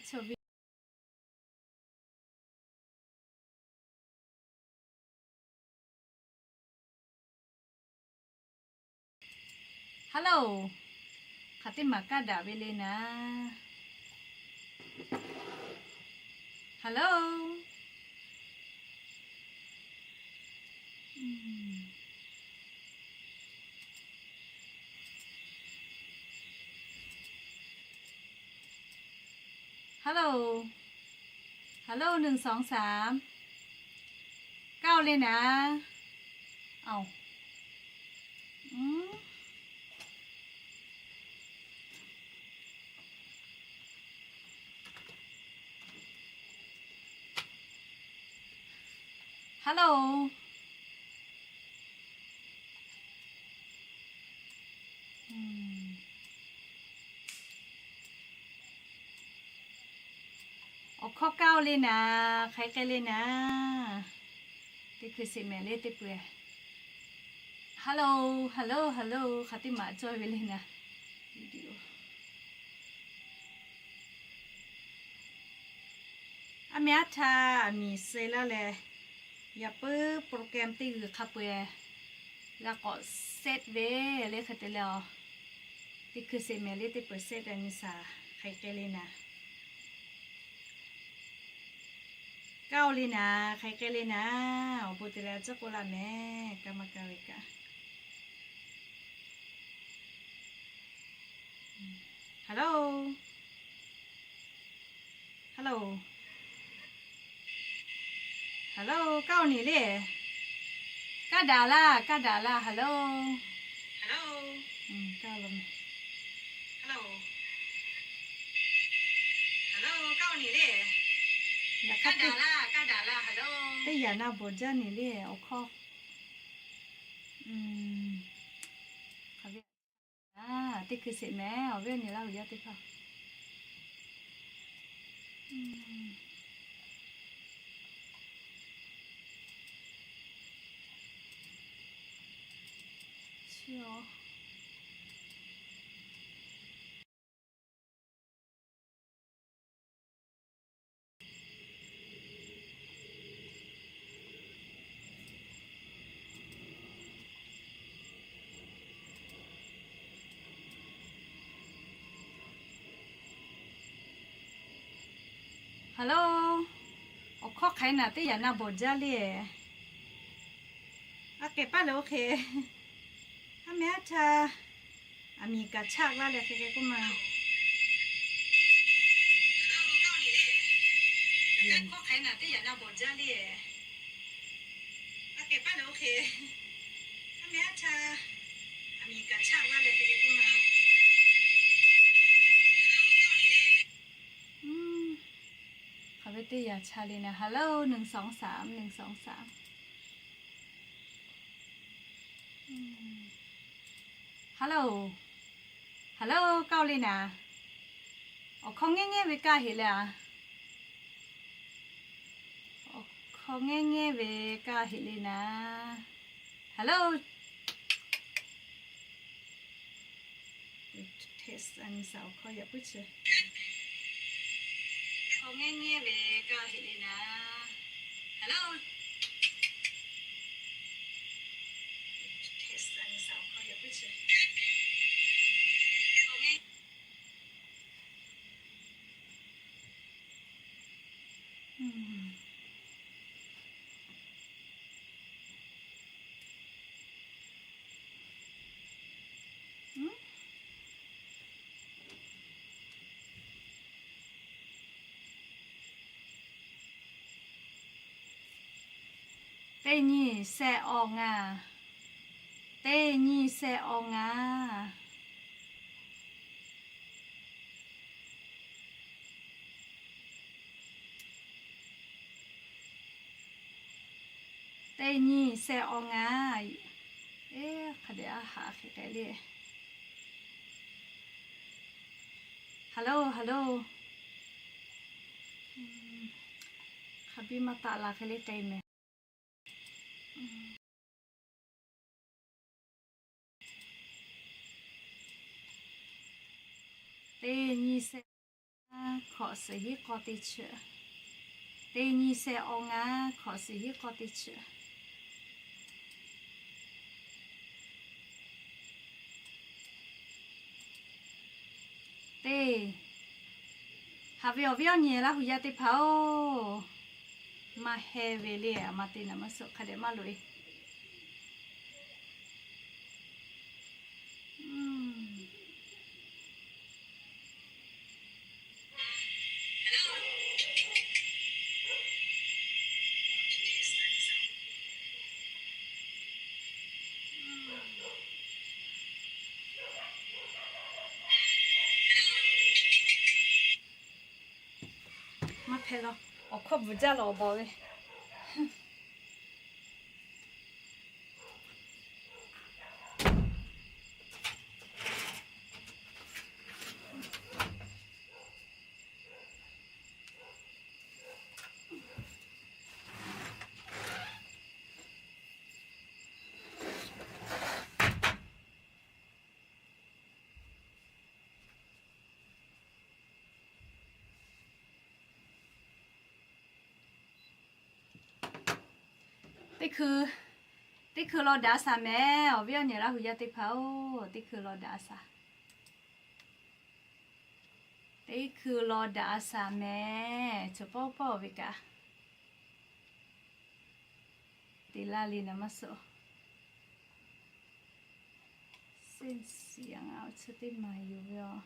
chaw ve. Hello, hk'aˬ teˇ maˬ kaˇ daꞈ ve le naˍ. Hello. Hello, hello, หนึ่ง สอง สาม kaˇ-oˬ le naˍ. Aˬ, hello. Awˬ hkawˇ kaˇ-oˬ le naˍ, hk'aˬ hk'e le naˍ. Teˇ hkui sheˍ mehˍ le teˇ peuˬ. Hello, hello, hello, hk'aˬ teˇ maˬ cawˇ ve le naˍ. Aˉ meh aˉ htaˇ aˬ miˍ suh laˇ leh, yaꞈ puiˉ program teˇ g'uiˬ hk'a peu-eˬ g'a k'awꞈ set ve le hk'e te leh, teˇ hkui sheˍ mehˍ le teˇ peuˬ set ve nyi shaˍ hk'aˬ hk'e le naˍ. Kaˇ-oˬ le naˍ, hk'aˬ hk'e le naˍ. Awˬ bon te leh tcuhˉ k'oˆ laˇ mehˍ, kaˇ maˇ kaˇ ve kaꞈ. Hello, hello, hello, kaˇ-oˬ nyi le. Kaˇ daꞈ laˇ, kaˇ daꞈ laˇ. Hello, hello, kaˇ laˇ mehˍ. Hello, hello, kaˇ-oˬ nyi le. Yaꞈ hk'aˇ teˇ, kaˇ daꞈ laˇ, kaˇ daꞈ laˇ. Hello, teˇ yaꞈ na bawˬ jaˇ nyi le awˬ hkawˇ. Teˇ hkui sheˍ mehˍ, awˬ viˉ awˬ nyi Laˇ huˍ yaˇ teˇ hpaˍ. Hello, awˬ hkawˇ hk'aˬ hk'e naˍ, teˇ yaꞈ na bawˬ jaˇ le. Aˉ kehˬ paˇ leh oˇ hk'e, aˉ meh aˉ htaˇ, aˬ miˍ kaꞈ chaˆ laˇ leh hk'e hk'e k'oˆ ma. Hkawˇ hk'aˬ hk'e naˍ, teˇ yaꞈ na bawˬ jaˇ le. Aˉ kehˬ paˇ leh oˇ hk'e, aˉ meh aˉ htaˇ, aˬ miˍ kaꞈ chaˆ laˇ leh hk'e hk'e k'oˆ ma. Hk'aˬ ve teˇ yaꞈ cha le naˍ. Hello, หนึ่ง สอง สาม หนึ่ง สอง สาม. Hello, hello, kaˇ-oˬ le naˍ. Awˬ hkawˇ ngehˇ ngehˇ ve kaˇ heꞈ le a. Awˬ hkawˇ ngehˇ ngehˇ ve kaˇ heꞈ le naˍ. Hello. Test a nyi shaˍ awˬ hkawˇ yaꞈ puiˉ chi. Hkawˇ ngehˇ ngehˇ ve kaˇ heꞈ le naˍ. Hello. Test a nyi shaˍ awˬ hkawˇ yaꞈ puiˉ chi. Hkawˇ ngehˇ Teˇ nyi shehˆ awˬ ngaˇ. Teˇ nyi shehˆ awˬ ngaˇ. Teˇ nyi shehˆ awˬ ngaˇ. Eˬ, hk'a dehꞈ a haꞈ hk'e k'ai le. Hello, hello. Hk'a biˇ maˇ taˆ la hk'e le k'ai mehˍ. Teˇ nyi shehˆ Hkawꞈ suhˍ hiˉ k'awˇ teˇ chi, teˇ nyi sheh awˬ ngaˇ hkawꞈ suhˍ hiˉ k'awˇ teˇ chi. Teˇ, haꞈ ve awˬ viˉ awˬ nyi Laˇ hu yaˇ teˇ hpaˍ-oˬ, maˇ heˆ ve le, aˬ ma te naˍ maˇ suhˍ hk'a dehꞈ maˇ loꞈ e. Maˇ hpehꞈ la, awˬ hkawˇ bvuhꞈ jaˇ lawˬ bawˬ ve. Teˇ hkui, teˇ hkui law daꞈ a shaˍ mehˍ, awˬ viˉ awˬ nyi Laˇ hu yaˇ teˇ hpaˍ-oˬ, teˇ hkui law daꞈ a shaˍ. Teˇ hkui law daꞈ a shaˍ mehˍ, chi pawˆ pawˆ ve kaꞈ te laˇ le naˍ maˇ suhˍ. Sense a ngaˬ awˬ chi teˇ maˍ yuˬ ve aˬ.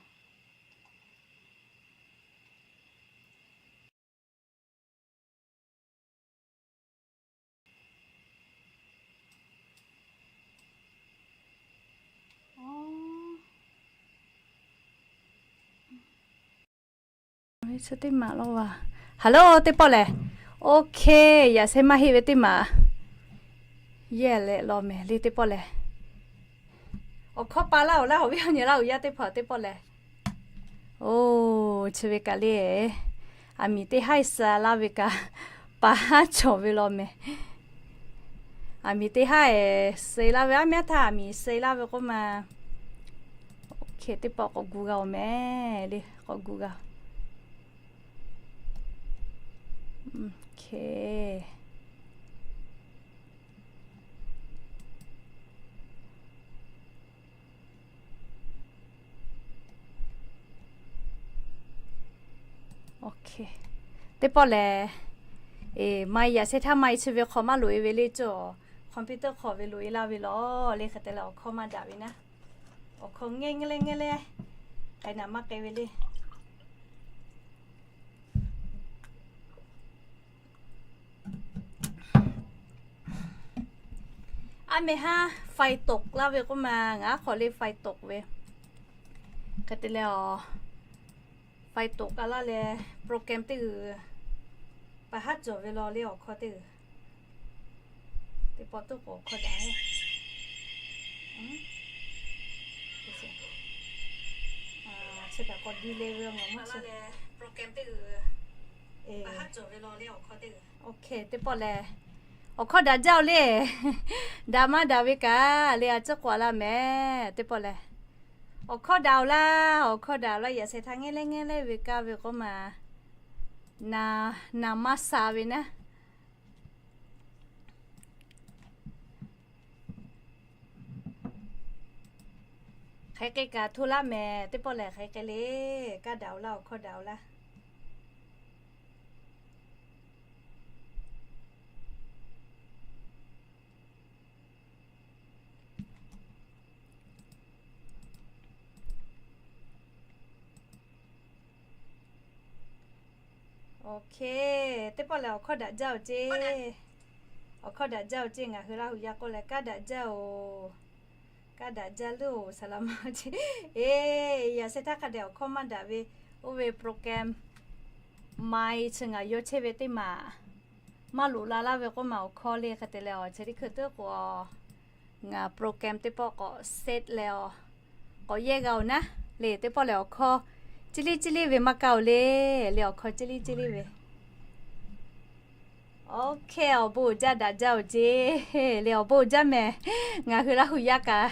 Hello, teˇ pawˆ lehˬ. Okay, yaꞈ sheh maˇ heˆ ve teˇ maˬ. Yehˇ leh law mehˍ le teˇ pawˆ lehˬ. Awˬ hkawˇ pa laˇ oˬ laˇ, awˬ viˉ awˬ nyi Laˇ hu yaˇ teˇ hpaˍ teˇ pawˆ lehˬ. Oˬ, chi ve kaꞈ le, aˬ miˍ teˇ haˉ suh laˇ ve kaꞈ, pa haˉ cawˬ ve law mehˍ. Aˬ miˍ teˇ haˉ suh laˇ ve, aˉ miˉ aˉ htaˇ aˬ miˍ suh laˇ ve k'oˆ ma. Okay, teˇ pawˆ k'awꞈ gu g'a oˬ mehˍ le, k'awꞈ gu g'a. Okay. Okay. Teˇ pawˆ lehˬ, e, maˇ yaꞈ sheh htaˇ maˇ e chi ve hk'aw maˇ loꞈ e ve le cawˬ, computer hk'aw ve loꞈ e laˇ ve lawˬ le hk'e te leh awˬ hkawˇ maˇ daꞈ ve naˉ. Awˬ hkawˇ ngeh ngeh leh ngeh leh, k'ai naˍ maˇ k'ai ve le. Aˉ meh haˉ faiˍ toꞈ laˇ ve k'oˆ ma, ngaˬ aˉ hk'aw le faiˍ toꞈ ve. Hk'e te leh awˬ, faiˍ toꞈ k'ai laˇ leh program teˇ g'uiˬ pa haˉ cawˬ ve law le awˬ hkawˇ teˇ g'uiˬ. Teˇ pawˆ toˆ k'o awˬ hkawˇ daꞈ ve. Chi kaꞈ k'awꞈ di le ve ngaˬ maˇ chi. Okay, teˇ pawˆ lehˬ, awˬ hkawˇ daꞈ jaˇ oˬ le. Daꞈ maˇ daꞈ ve kaꞈ le a ciˉ k'awꞈ laˇ mehˍ. Teˇ pawˆ lehˬ, awˬ hkawˇ daꞈ oˬ laˇ, awˬ hkawˇ daꞈ oˬ laˇ, yaꞈ sheh htaˇ ngeh leh ngeh leh ve kaˇ ve k'oˆ ma, naˍ, naˍ maˇ sha ve naˉ. Hk'aˬ hk'e kaꞈ hto laˇ mehˍ, teˇ pawˆ lehˬ hk'aˬ hk'e le, kaˇ daꞈ oˬ laˇ, awˬ hkawˇ daꞈ oˬ laˇ. Okay, teˇ pawˆ lehˬ awˬ hkawˇ daꞈ jaˇ oˬ ceˇ. Awˬ hkawˇ daꞈ jaˇ oˬ ceˇ, ngaˬ hui Laˇ hu yaˇ k'oˆ leh kaˇ daꞈ jaˇ oˬ. Kaˇ daꞈ jaˇ leuˬ oˬ, saˍ laꞈ ma oˬ ceˇ. E, yaꞈ sheh htaˇ hk'a dehꞈ awˬ hkawˇ maˇ daꞈ ve, oˇ ve program mai chi ngaˬ yaw chehˇ ve teˇ maˬ maˇ loꞈ la laˇ ve k'oˆ ma awˬ hkawˇ le hk'e te leh awˬ chi teˇ hkui tuˉ k'o ngaˬ program teˇ pawˆ k'awꞈ set leh awˬ, k'awꞈ yehˇ g'a oˬ naˉ. Le teˇ pawˆ lehˬ awˬ hkawˇ ciˇ liˇ ciˇ liˇ ve maˇ kaˇ oˬ le. Le awˬ hkawˇ ciˇ liˇ ciˇ liˇ ve. Okay, awˬ bon uiˍ jaˇ daꞈ jaˇ oˬ ceˇ. Le awˬ bon uiˍ jaˇ mehˍ. Ngaˬ hui Laˇ hu yaˇ kaꞈ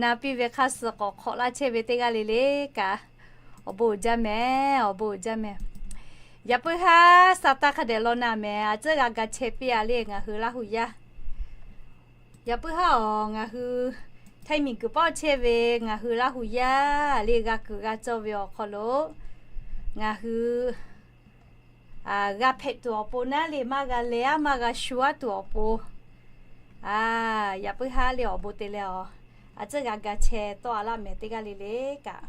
na piˇ ve hk'aˇ suh k'awꞈ hk'awꞈ laˇ chehˇ ve teˇ g'aˇ le le kaꞈ Awˬ bon uiˍ jaˇ mehˍ, awˬ bon uiˍ jaˇ mehˍ. Yaꞈ puiˉ haˉ sa taˇ hk'a dehꞈ law na mehˍ, a tcuhˉ g'a ga chehˇ piˇ-a le ngaˬ hui Laˇ huˍ yaˇ. Yaꞈ puiˉ haˉ awˬ ngaˬ hui Htaiˇ miˬ guiˬ pawˆ chehˇ ve ngaˬ hui Laˇ huˍ yaˇ le g'a kuiˬ g'a cawˇ ve awˬ hk'aw lo ngaˬ hui g'a hpehꞈ tuˬ awˬ pon naˉ le maˇ g'a leh-aˉ maˇ g'a shu-aˉ tuˬ awˬ pon, a, yaꞈ puiˉ haˉ le awˬ bon te leh awˬ, a tcuhˉ g'a ga chehˇ tawˆ-a laˇ mehˍ teˇ g'aˇ le le kaꞈ.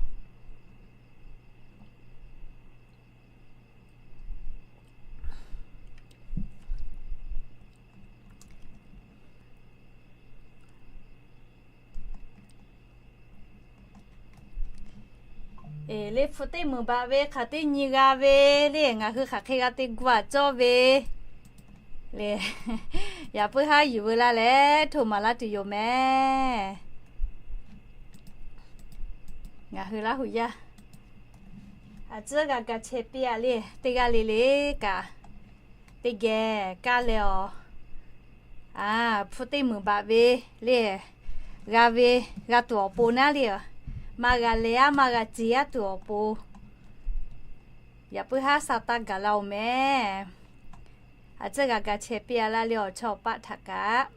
Eˬ, le hpu teˇ meunˍ baꞈ ve hk'aˬ teˇ nyi g'a ve le, ngaˬ hui hk'aˬ hk'e g'a te gu-a cawˇ ve le. Yaꞈ puiˉ haˉ yuˬ veu laˇ leh hto maˍ laˇ tuˬ yoˬ mehˍ. Ngaˬ hui Laˇ huˍ yaˇ a tcuhˉ g'a ga chehˇ piˇ-a le teˇ g'aˇ le le kaꞈ, teˇ geh kaˇ leh awˬ, a, hpu teˇ meunˍ baꞈ ve le, g'a ve, g'a tuˬ awˬ pon naˉ le, maˇ g'a leh-aˉ maˇ g'a ce-aˉ tuˬ awˬ pon, yaꞈ puiˉ haˉ sa taˇ gaˬ la-oˬ mehˍ. A tcuhˉ g'a ga chehˇ piˇ-a laˇ le awˬ chawˇ awˬ paˆ htaꞈ kaꞈ.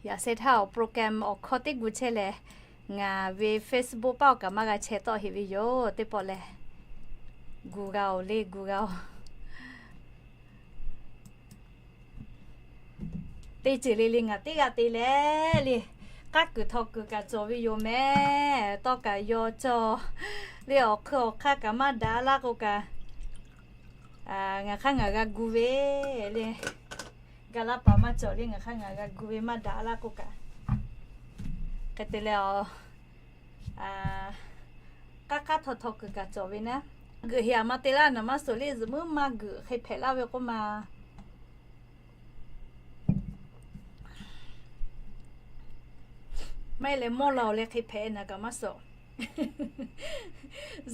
Yaꞈ sheh htaˇ awˬ program awˬ hkawˇ teˇ gu chehˇ lehˬ, ngaˬ ve Facebook paˆ awˬ kaꞈ maˇ g'a chehˇ tawˆ heꞈ ve yoˬ. Teˇ pawˆ lehˬ, gu g'a-oˬ le, gu g'a-oˬ. Teˇ ceuˬ le le ngaˬ teˇ g'aˇ te leh le, k'aˉ kuiˬ htaw kuiˬ kaꞈ cawˬ ve yoˬ mehˍ. Tawˇ kaꞈ yaw cawˇ le, awˬ hk'eun awˬ hk'aˇ kaꞈ maˇ daꞈ laˇ k'o kaꞈ, ngaˬ hk'aˇ ngaˬ g'a gu ve le. Ga laˇ paˍ maˇ cawˬ le, ngaˬ hk'aˇ ngaˬ g'a gu ve maˇ daꞈ laˇ k'o kaꞈ. Hk'e te leh awˬ, k'aˉ k'aˉ htaw htaw kuiˬ kaꞈ cawˬ ve naˉ. Geuꞈ heꞈ aꞈ ma te laˇ naˍ maˇ suhˍ le, zuhꞈ muiˉ maˇ geuꞈ hk'e hpehꞈ laˇ ve k'oˆ ma. Maˇ heˆ leh mawˇ la-oˬ leh hk'e hpehꞈ naˍ kaꞈ maˇ suhˍ.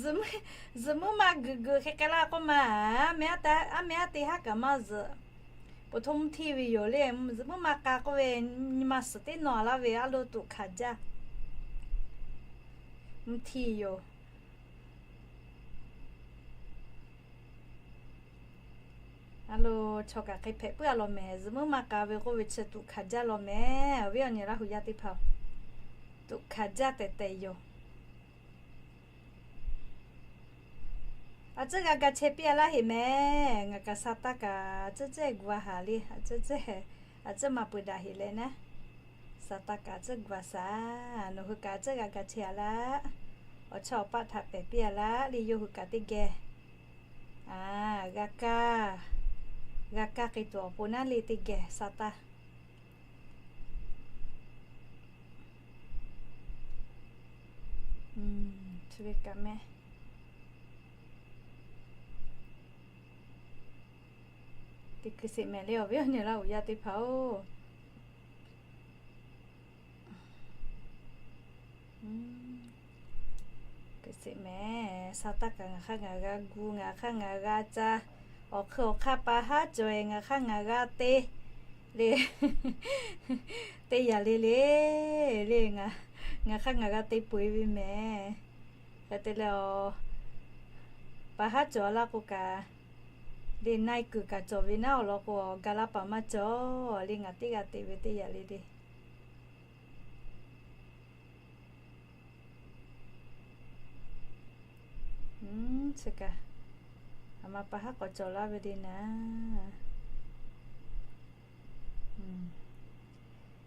Zuhꞈ muiˉ maˇ geuꞈ geuꞈ hk'e k'ai laˇ k'oˆ ma. Aˉ meh aˉ te haˉ kaꞈ maˇ zuhꞈ. Poˬ htoˇ mvuhˇ htiˇ ve yoˬ le, zuhꞈ muiˉ maˇ k'a k'oˆ ve, nyi ma suhˍ teˇ nawˬ laˇ ve a lo tuꞈ hkanˍ jaˇ. Mvuhˇ htiˇ yoˬ. A lo, chaw kaꞈ hk'e hpehꞈ puiˉ-a law mehˍ. Zuhꞈ muiˉ maˇ k'a ve k'oˆ ve chi tuꞈ hkanˍ jaˇ law mehˍ. Awˬ viˉ awˬ nyi Laˇ huˍ yaˇ teˇ hpaˍ-oˬ, tuꞈ hkanˍ jaˇ tehˬ tehˬ yoˬ. A tcuhˉ g'a ga chehˇ piˇ-a laˇ heꞈ mehˍ. Ngaˬ kaꞈ sa taˇ kaꞈ a tcuhˉ cehˇ gu-a haˍ le. A tcuhˉ cehˇ, a tcuhˉ maˇ peuˬ daꞈ heꞈ leh naˉ, sa taˇ kaꞈ a tcuhˉ gu-a shaˍ. Nawˬ hui kaꞈ a tcuhˉ g'a ga chehˇ-a laˇ. Awˬ chawˇ awˬ paˆ htaꞈ pehˬ piˇ-a laˇ le, yawˇ hui kaꞈ teˇ geh, a, g'a kaˇ, g'a kaˇ hk'e tuˬ awˬ pon naˉ le teˇ geh sa taˇ. Chi ve kaꞈ mehˍ. Teˇ hkui sheˍ mehˍ le awˬ viˉ awˬ nyi Laˇ huˍ yaˇ teˇ hpaˍ-oˬ. Hkui sheˍ mehˍ. Sa taˇ kaꞈ ngaˬ hk'aˇ ngaˬ g'a gu, ngaˬ hk'aˇ ngaˬ g'a caˇ. Awˬ hk'eun awˬ hk'aˇ pa haˉ cawˬ-e ngaˬ hk'aˇ ngaˬ g'a te le. Teˇ yanˇ le le le, ngaˬ hk'aˇ ngaˬ g'a te peu-eˬ ve mehˍ. Hk'e te leh awˬ, pa haˉ cawˬ laˇ k'o kaꞈ, le naiˇ kuiˬ kaꞈ cawˬ ve naˉ awˬ lawn k'o, awˬ ga laˇ paˍ maˇ cawˬ le, ngaˬ teˇ g'aˇ te ve teˇ yanˇ le le. Chi kaꞈ, aˬ ma pa haˉ k'awꞈ cawˬ laˇ ve le naˉ.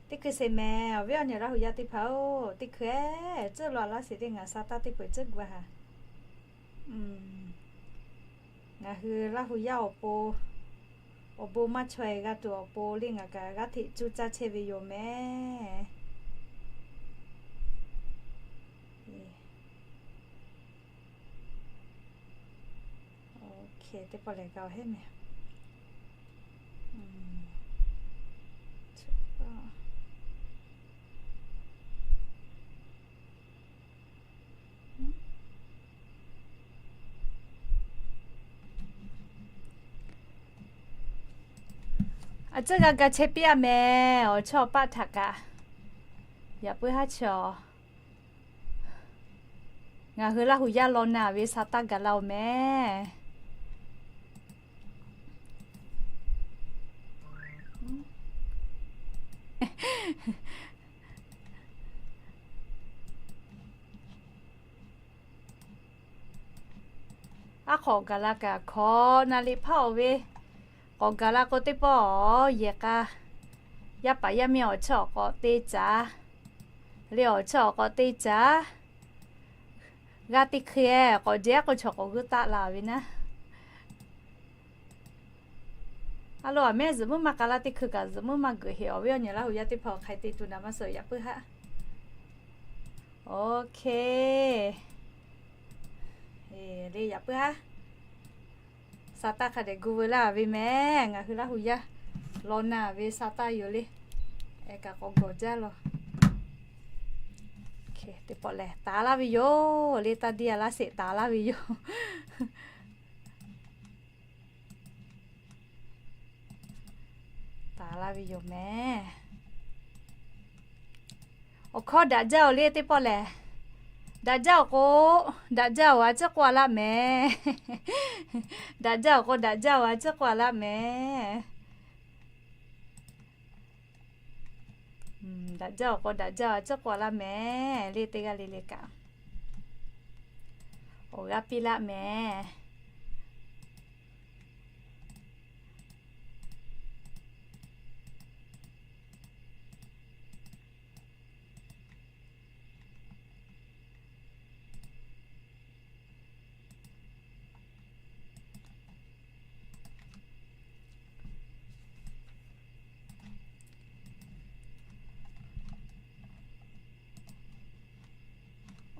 Teˇ hkui sheˍ mehˍ awˬ viˉ awˬ nyi Laˇ huˍ yaˇ teˇ hpaˍ-oˬ, teˇ hkui-eˬ tcuhˉ law laˇ sheˍ le ngaˬ sa taˇ teˇ peu-eˬ tcuhˉ gu-a haˍ. Ngaˬ hui Laˇ huˍ yaˇ awˬ pon, awˬ bon maˇ chaweh g'a tuˬ awˬ pon le ngaˬ kaꞈ g'aˇ hteꞈ cuˇ caˇ chehˇ ve yoˬ mehˍ. Teˇ pawˆ lehˬ g'a-oˬ heˆ mehˍ. A tcuhˉ g'a ga chehˇ piˇ-a mehˍ. Awˬ chawˇ awˬ paˆ htaꞈ kaꞈ, yaꞈ puiˉ haˉ chaw Ngaˬ hui Laˇ hu yaˇ law na ve sa taˇ gaˬ la-oˬ mehˍ. Aˉ hk'awꞈ gaˬ la kaꞈ hkawꞈ na liꞈ hpaˇ-oˬ ve, k'awꞈ gaˬ la k'o teˇ pawˆ yehˬ k'a yaˇ paˍ yaˇ miˇ awˬ chawˇ awˬ k'awꞈ te caˍ le, awˬ chawˇ awˬ k'awꞈ te caˍ g'a teˇ hkui-e k'awꞈ jehˬ k'o chaw k'awꞈ g'uiˇ taˆ la ve naˉ. A lo, aˬ mehˉ zuhꞈ muiˉ maˇ k'a laˇ teˇ hkui kaꞈ zuhꞈ muiˉ maˇ geuꞈ heꞈ awˬ viˉ awˬ nyi Laˇ hu yaˇ teˇ hpaˍ hk'ai te tuˬ naˍ maˇ suh yaꞈ puiˉ haˉ. Oˇ hk'e le, yaꞈ puiˉ haˉ. Sa taˇ hk'a dehꞈ gu veu laˇ ve mehˍ. Ngaˬ hui Laˇ hu yaˇ law na ve sa taˇ yoˬ le. Eˬ kaꞈ k'awꞈ gawˬ jaˇ law. Teˇ pawˆ lehˬ taˍ laˇ ve yoˬ le, taˇ diˇ a laˇ sheˍ taˍ laˇ ve yoˬ. Taˍ laˇ ve yoˬ mehˍ. Awˬ hkawˇ daꞈ jaˇ-oˬ le teˇ pawˆ lehˬ. Daꞈ jaˇ-oˬ k'o, daꞈ jaˇ-oˬ a ciˉ k'oˆ a laˇ mehˍ. Daꞈ jaˇ-oˬ k'o, daꞈ jaˇ-oˬ a ciˉ k'oˆ a laˇ mehˍ. Daꞈ jaˇ-oˬ k'o, daꞈ jaˇ-oˬ a ciˉ k'oˆ a laˇ mehˍ le, teˇ g'aˇ le le kaꞈ. Awˬ g'aˇ piˇ laˇ mehˍ.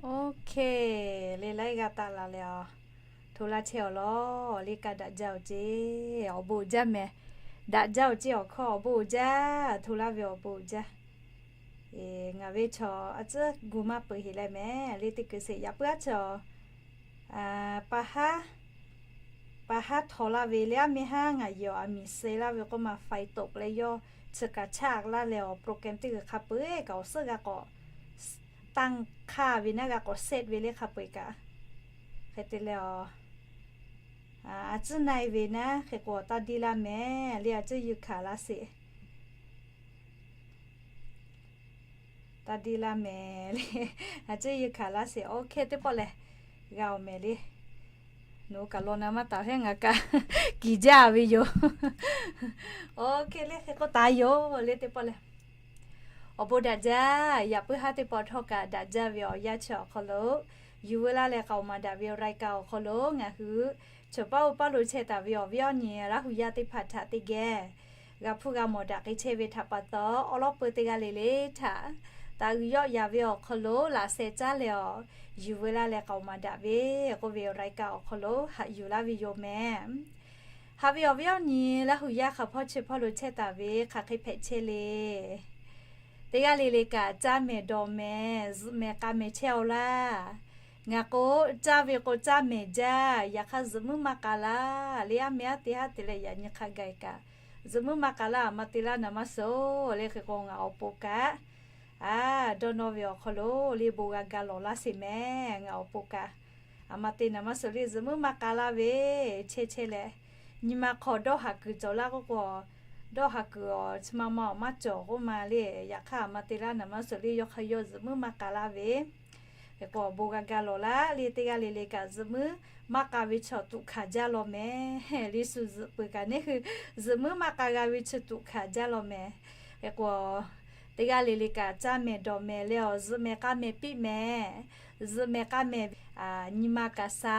Oˇ hk'e le, laiˉ g'aˇ taˆ la leh a, hto laˇ chehˇ awˬ lawn le. Kaꞈ daꞈ jaˇ-oˬ ceˇ, awˬ bon uiˍ jaˇ mehˍ. Daꞈ jaˇ-oˬ ceˇ, awˬ hkawˇ awˬ bon uiˍ jaˇ, hto laˇ ve awˬ bon uiˍ jaˇ. Ngaˬ ve chaw a ciˉ gu maˇ peuˬ heˍ leh mehˍ le, teˇ kuiˬ sheˍ yaꞈ puiˉ aˉ chaw pa haˉ, pa haˉ htaw laˇ ve le, aˉ mehˉ haˉ ngaˬ yehˬ awˬ aˬ miˍ suh laˇ ve k'oˆ ma, faiˍ toꞈ leh yawˇ chi kaꞈ chaˇ laˇ leh awˬ program teˇ g'uiˬ hk'a peu-eˬ kaꞈ awˬ suhˉ g'a k'awꞈ tanˇ hk'aˇ ve naˉ, g'a k'awꞈ set ve le hk'a peu-eˬ kaꞈ. Hk'e te leh a, a ciˉ na-e ve naˉ hk'e k'o taˇ diˇ laˇ mehˍ le, a ciˉ yuˇ hkanˍ laˇ sheˍ. Taˇ diˇ laˇ mehˍ le, a ciˉ yuˇ hkanˍ laˇ sheˍ. Oˇ hk'e teˇ pawˆ lehˬ g'a-oˬ mehˍ le. Nawˬ hui kaꞈ law na maˇ taˍ heˆ, ngaˬ kaꞈ kiˬ jaˇ ve yoˬ. Oˇ hk'e le hk'e k'oˆ taˍ yoˬ le teˇ pawˆ lehˬ. Awˬ bon daꞈ jaˇ. Yaꞈ puiˉ haˉ teˇ pawˆ htawˇ kaꞈ daꞈ jaˇ ve awˬ yanˇ chi awˬ hk'aw lo yuˬ veu laˇ leh k'aoˍ maˍ daꞈ ve awˬ รายการ awˬ hk'aw lo ngaˬ hui chaw paˉ oˇ paˉ lo chehˇ taˍ ve awˬ viˉ awˬ nyi Laˇ hu yaˇ teˇ hpaˍ htaꞈ teˇ geh g'a hpuˇ g'a mawˬ daꞈ k'ai chehˇ ve htaꞈ pa taw, awˉ lawˉ peu teˇ g'aˇ le le htaꞈ taˍ uiˍ yawˆ yaˍ ve awˬ hk'aw lo laꞈ sheh caˉ leh awˬ yuˬ veu laˇ leh k'aoˍ maˍ daꞈ ve k'oˆ ve awˬ รายการ awˬ hk'aw lo haꞈ yuˬ laˇ ve yoˬ mehˍ. Haꞈ ve awˬ viˉ awˬ nyi Laˇ hu yaˇ hk'a hpawˇ chi hpawˇ lo chehˇ taˍ ve hk'aˬ hk'e hpehꞈ chehˇ le. Teˇ g'aˇ le le kaꞈ caˇ mehˍ dawˬ mehˍ, zuhꞈ mehˍ k'a mehˍ chehˇ-aw laˇ. Ngaˬ k'o caˇ ve k'o caˇ mehˍ jaˇ, yaꞈ hk'aˇ zuhꞈ muiˉ maˇ k'a laˇ le. Aˉ meh aˉ te haˉ te leh yaꞈ nyi hk'a gaˬ kaꞈ zuhꞈ muiˉ maˇ k'a laˇ, a ma te laˇ naˍ maˇ suh le. Hk'e k'o ngaˬ awˬ pon kaꞈ a, dawˇ nawˇ ve awˬ hk'aw lo le bon g'a ga lawˬ laˇ sheˍ mehˍ. Ngaˬ awˬ pon kaꞈ a ma te naˍ maˇ suh le, zuhꞈ muiˉ maˇ k'a laˇ ve chehˇ chehˇ leh, nyi ma hk'aw dawˇ haˍ kuiˬ cawˬ laˇ k'oˆ k'o, dawˇ haˍ kuiˬ awˬ chi ma ma awˬ maˇ cawˬ k'oˆ ma le. Yaꞈ hk'aˇ a ma te laˇ naˍ maˇ suh le, yawˇ hk'a yawˇ zuhꞈ muiˉ maˇ k'a laˇ ve. Hk'e k'o awˬ bon g'a ga lawˬ laˇ le. Teˇ g'aˇ le le kaꞈ zuhꞈ muiˉ maˇ k'a ve chaw tuꞈ hkanˍ jaˇ law mehˍ. Liꞈ shu zuhꞈ peuˬ kaꞈ neˇ hui zuhꞈ muiˉ maˇ k'a g'a ve chi tuꞈ hkanˍ jaˇ law mehˍ. Hk'e k'o teˇ g'aˇ le le kaꞈ caˇ mehˍ dawˬ mehˍ leh awˬ zuhꞈ mehˍ k'a mehˍ piˇ mehˍ. Zuhꞈ mehˍ k'a mehˍ nyi ma kaꞈ sha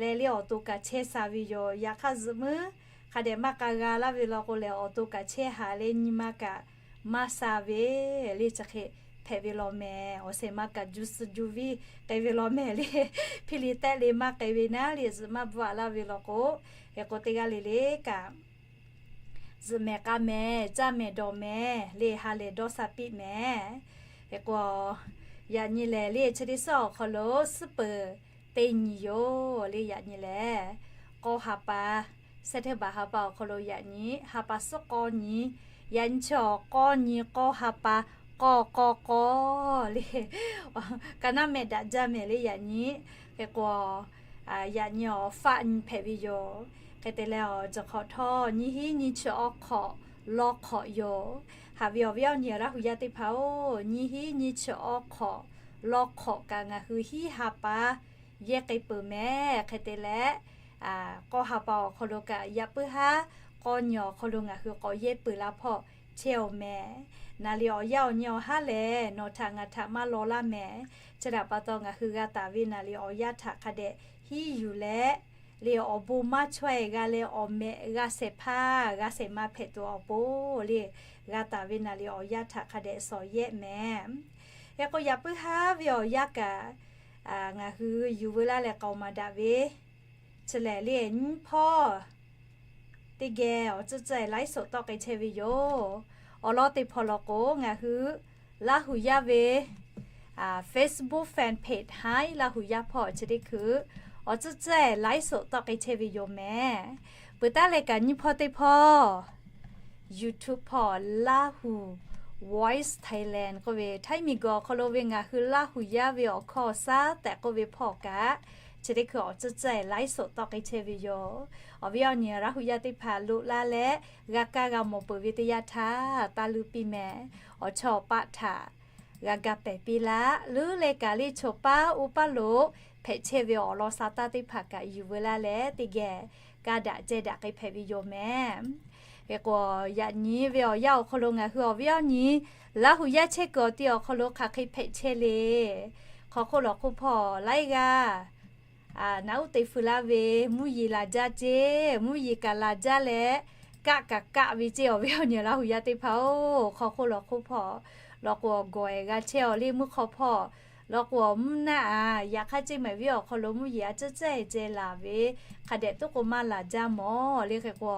leh le awˬ to kaꞈ chehˇ sha ve yoˬ. Yaꞈ hk'aˇ zuhꞈ muiˉ hk'a dehꞈ maˇ k'a g'a laˇ ve law k'o lehˬ, awˬ to kaꞈ chehˇ haˍ leh nyi ma kaꞈ maˇ sha ve le. Chi hk'e hpehꞈ ve law mehˍ. Awˬ shehˍ ma kaꞈ juˇ suh juˇ viˇ k'ai ve law mehˍ le. Hpiˇ liꞈ tehˆ le maˇ k'ai ve naˉ le, zuhꞈ maˇ bvuhꞈ laˇ ve law k'o, hk'e k'o teˇ g'aˇ le le kaꞈ zuhꞈ mehˍ k'a mehˍ, caˇ mehˍ dawˬ mehˍ le, ha lehˬ dawˇ sha piˇ mehˍ. Hk'e k'o yaꞈ nyi lehˬ le, chi teˇ suhˉ awˬ hk'aw lo suhˉ peuˬ teˇ nyi yoˬ le. Yaꞈ nyi lehˬ k'awˇ ha pa, September ha pa awˬ hk'aw lo yaꞈ nyi ha pa suhˉ k'awˇ nyi. Yaꞈ nyi chi awˬ k'awˇ nyi k'awˇ ha pa k'awˇ k'awˇ k'awˇ le, ka naˉ mehˆ daꞈ jaˇ mehˍ le yaꞈ nyi. Hk'e k'o, yaꞈ nyi awˬ faˆ nyi hpehꞈ ve yoˬ. Hk'e te leh, awˬ ceuˬ hk'awꞈ htawˇ nyiˇ hinˉ nyiˇ chi awˇ hk'awꞈ lawˇ hk'awꞈ yoˬ. Haꞈ ve awˬ viˉ awˬ nyi Laˇ huˍ yaˇ teˇ hpaˍ-oˬ, nyiˇ hinˉ nyiˇ chi awˇ hk'awꞈ lawˇ hk'awꞈ kaꞈ ngaˬ hui hiˉ ha pa yehˇ k'ai peuˬ mehˍ. Hk'e te leh, k'awˇ ha pa awˬ hk'aw lo kaꞈ yaꞈ puiˉ haˉ k'awˇ nyi awˬ hk'aw lo ngaˬ hui k'awꞈ yehˇ peuˬ la hpawˇ chehˇ-oˬ mehˍ. Naˍ liꞈ awˬ yanˇ awˬ nyi awˬ haˉ lehˬ, nawˬ htaꞈ ngaˬ htaꞈ maˇ law laˇ mehˍ. Chi htaꞈ pa taw, ngaˬ hui g'a taˍ ve naˍ liꞈ awˬ yanˇ htaꞈ hk'a dehꞈ hiˉ yuˬ leh, le awˬ bon maˇ chaweh g'a leh awˬ mehꞈ g'a shehˍ hpaˇ g'a shehˍ ma hpehꞈ tuˬ awˬ pon le, g'a taˍ ve naˍ liꞈ awˬ yanˇ htaꞈ hk'a dehꞈ shawˍ yehˆ mehˍ. Hk'e k'o, yaꞈ puiˉ haˉ ve awˬ yanˇ kaꞈ ngaˬ hui yuˬ veu laˇ leh k'aoˍ maˍ daꞈ ve chi lehˬ le, nyiˇ hpawˇ teˇ geh awˬ tcuhˉ tcuhˉ-e ไลฟ์สด tawˆ k'ai chehˇ ve yoˬ. Awˬ lawn teˇ hpawˇ law k'o, ngaˬ hui Laˇ huˍ yaˇ ve Facebook fan page haˉ Laˇ huˍ yaˇ hpawˇ chi teˇ hkui awˬ tcuhˉ tcuhˉ-e ไลฟ์สด tawˆ k'ai chehˇ ve yoˬ mehˍ. Peuˬ taˉ leh kaꞈ nyiˇ hpawˇ teˇ hpawˇ YouTube hpawˇ Laˇ huˍ Voice Thailand k'oˆ ve Htaiˇ miˬguiˬ awˬ hk'aw lo ve ngaˬ hui Laˇ huˍ yaˇ ve awˬ hkawˇ awˬ shaˉ tehꞈ k'oˆ ve hpawˇ kaꞈ, chi teˇ hkui awˬ tcuhˉ tcuhˉ-e ไลฟ์สด tawˆ k'ai chehˇ ve yoˬ. Awˬ viˉ awˬ nyi Laˇ huˍ yaˇ teˇ hpaˍ loꞈ la leh g'a kaˇ g'a mawˬ peuˬ ve teˇ yanˇ htaˇ taˇ luˇ piˇ mehˍ. Awˬ chawˇ paˆ htaꞈ g'a ga pehˍ piˇ laˇ. Leuˉ leh kaꞈ le, choˬ paˉ oˇ paˉ lo hpehꞈ chehˇ ve awˬ lawn sha taˇ teˇ hpaˍ kaꞈ yuˬ veu laˇ leh teˇ geh kaˇ daꞈ ceh daꞈ k'ai hpehꞈ ve yoˬ mehˍ. Hk'e k'o, yaꞈ nyi ve awˬ yanˇ awˬ hk'aw lo ngaˬ hui awˬ viˉ awˬ nyi Laˇ huˍ yaˇ chehˇ kuiˬ awˬ ti awˬ hk'aw lo hk'aˬ hk'e hpehꞈ chehˇ le. Hk'aw hk'oˆ lawˬ hk'oˆ hpawˇ laiˉ g'aˇ naꞈ uˉ te feu laˇ ve, mvuhˇ yeˬ laˬ jaˇ ceˇ, mvuhˇ yeˬ kaꞈ laˬ jaˇ leh, kaˆ kaꞈ kaˆ ve ceˇ. Awˬ viˉ awˬ nyi Laˇ huˍ yaˇ teˇ hpaˍ-oˬ, hk'aw hk'oˆ lawˬ hk'oˆ hpawˇ lawˬ k'o, awˬ gawˬ-e g'a chehˇ-aw le mvuhˇ hk'aw hpawˇ lawˬ k'o, awˬ mvuhˇ naˆ-a, yaꞈ hk'aˇ ceˇ mehˍ viˉ awˬ hk'aw lo mvuhˇ yeˬ a tcuhˉ tcuhˉ-e ceh laˬ ve hk'a dehꞈ tuˉ k'o maˇ laˬ jaˇ mawˬ le. Hk'e k'o,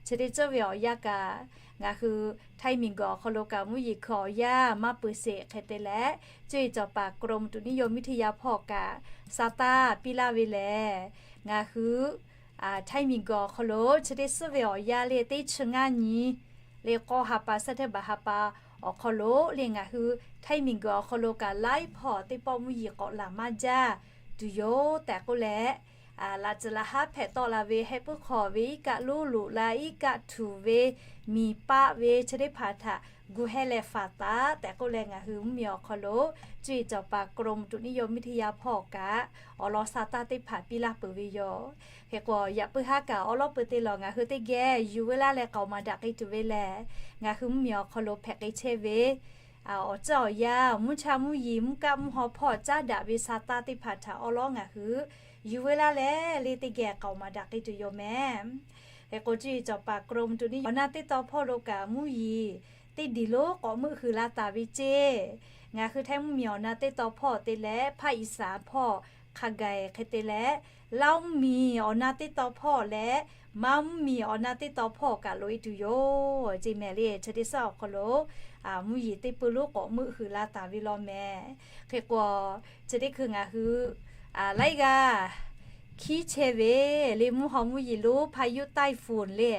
chi teˇ ceuˬ ve awˬ yanˇ kaꞈ ngaˬ hui Htaiˇ miˬguiˬ awˬ hk'aw lo kaꞈ mvuhˇ yeˬ hkui awˬ yanˇ maˇ peuˬ sheˍ. Hk'e te leh, cuˇ yiˍ cawˬ paˍ กรมอุตุนิยมวิทยา hpawˇ kaꞈ sha taˇ piˇ laˇ ve lehˬ, ngaˬ hui Htaiˇ miˬguiˬ awˬ hk'aw lo chi teˇ suhˉ ve awˬ yanˇ le teˇ chi ngaˇ nyi le k'awˇ ha pa เซปเทมเบอร์ ha pa awˬ hk'aw lo le ngaˬ hui Htaiˇ miˬguiˬ awˬ hk'aw lo kaꞈ laiˉ hpawˇ teˇ pawˆ mvuhˇ yeˬ k'awꞈ laˬ maˇ jaˇ tuˬ yoˬ tehꞈ k'oˆ leh, laꞈ tcuhˍ laꞈ haˉ hpehꞈ tawˆ la ve heh puiˉ hk'aw ve iˉ kaˆ lonˉ loꞈ la iˉ kaˆ htuˬ ve miˬ paˆ ve chi teˇ hpaˍ htaꞈ gu heh leh faˍ taˍ tehꞈ k'oˆ leh, ngaˬ hui mvuhˇ miˬ awˬ hk'aw lo cuˇ yiˍ cawˬ paˍ กรมอุตุนิยมวิทยา hpawˇ kaꞈ awˬ lawn sha taˇ teˇ hpaˍ piˇ laˇ peuˬ ve yoˬ. Hk'e k'o, yaꞈ puiˉ haˉ kaꞈ awˉ lawˉ peuˬ te lawˬ ngaˬ hui teˇ geh yuˬ veu laˇ leh k'aoˍ maˍ daꞈ k'ai tuˬ ve lehˬ, ngaˬ hui mvuhˇ miˬ awˬ hk'aw lo hpehꞈ k'ai chehˇ ve awˬ tcuhˉ awˬ yanˇ, mvuhˇ cha mvuhˇ yeˬ mvuhˇ kaˆ mvuhˇ haw hpawˇ caˉ daꞈ ve sha taˇ teˇ hpaˍ htaꞈ awˉ lawˉ ngaˬ hui yuˬ veu laˇ leh le teˇ geh k'aoˍ maˍ daꞈ k'ai tuˬ yoˬ mehˍ. Hk'e k'o, cuˇ yiˍ cawˬ paˍ กรมอุตุนิยม awˬ na teˇ taw hpawˇ lo kaꞈ mvuhˇ yeˬ teˇ diˬ lonˉ k'awꞈ meuˆ hui la taˍ ve ceˇ. Ngaˬ hui Htaiˇ mvuhˇ miˬ awˬ na teˇ taw hpawˇ te leh ภาคอีสาน hpawˇ hk'a gaˬ-e hk'e te leh, Laˇ mvuhˇ miˬ awˬ na teˇ taw hpawˇ leh Maˇ mvuhˇ miˬ awˬ na teˇ taw hpawˇ kaꞈ loꞈ-e tuˬ yoˬ ceˇ mehˍ le. Chi teˇ suhˉ awˬ hk'aw lo mvuhˇ yeˬ teˇ peu lonˉ k'awꞈ meuˆ hui la taˍ ve law mehˍ. Hk'e k'o, chi teˇ hkui ngaˬ hui laiˉ g'aˇ hkiˉ chehˇ ve le mvuhˇ haw mvuhˇ yeˬ lonˉ พายุไต้ฝุ่น le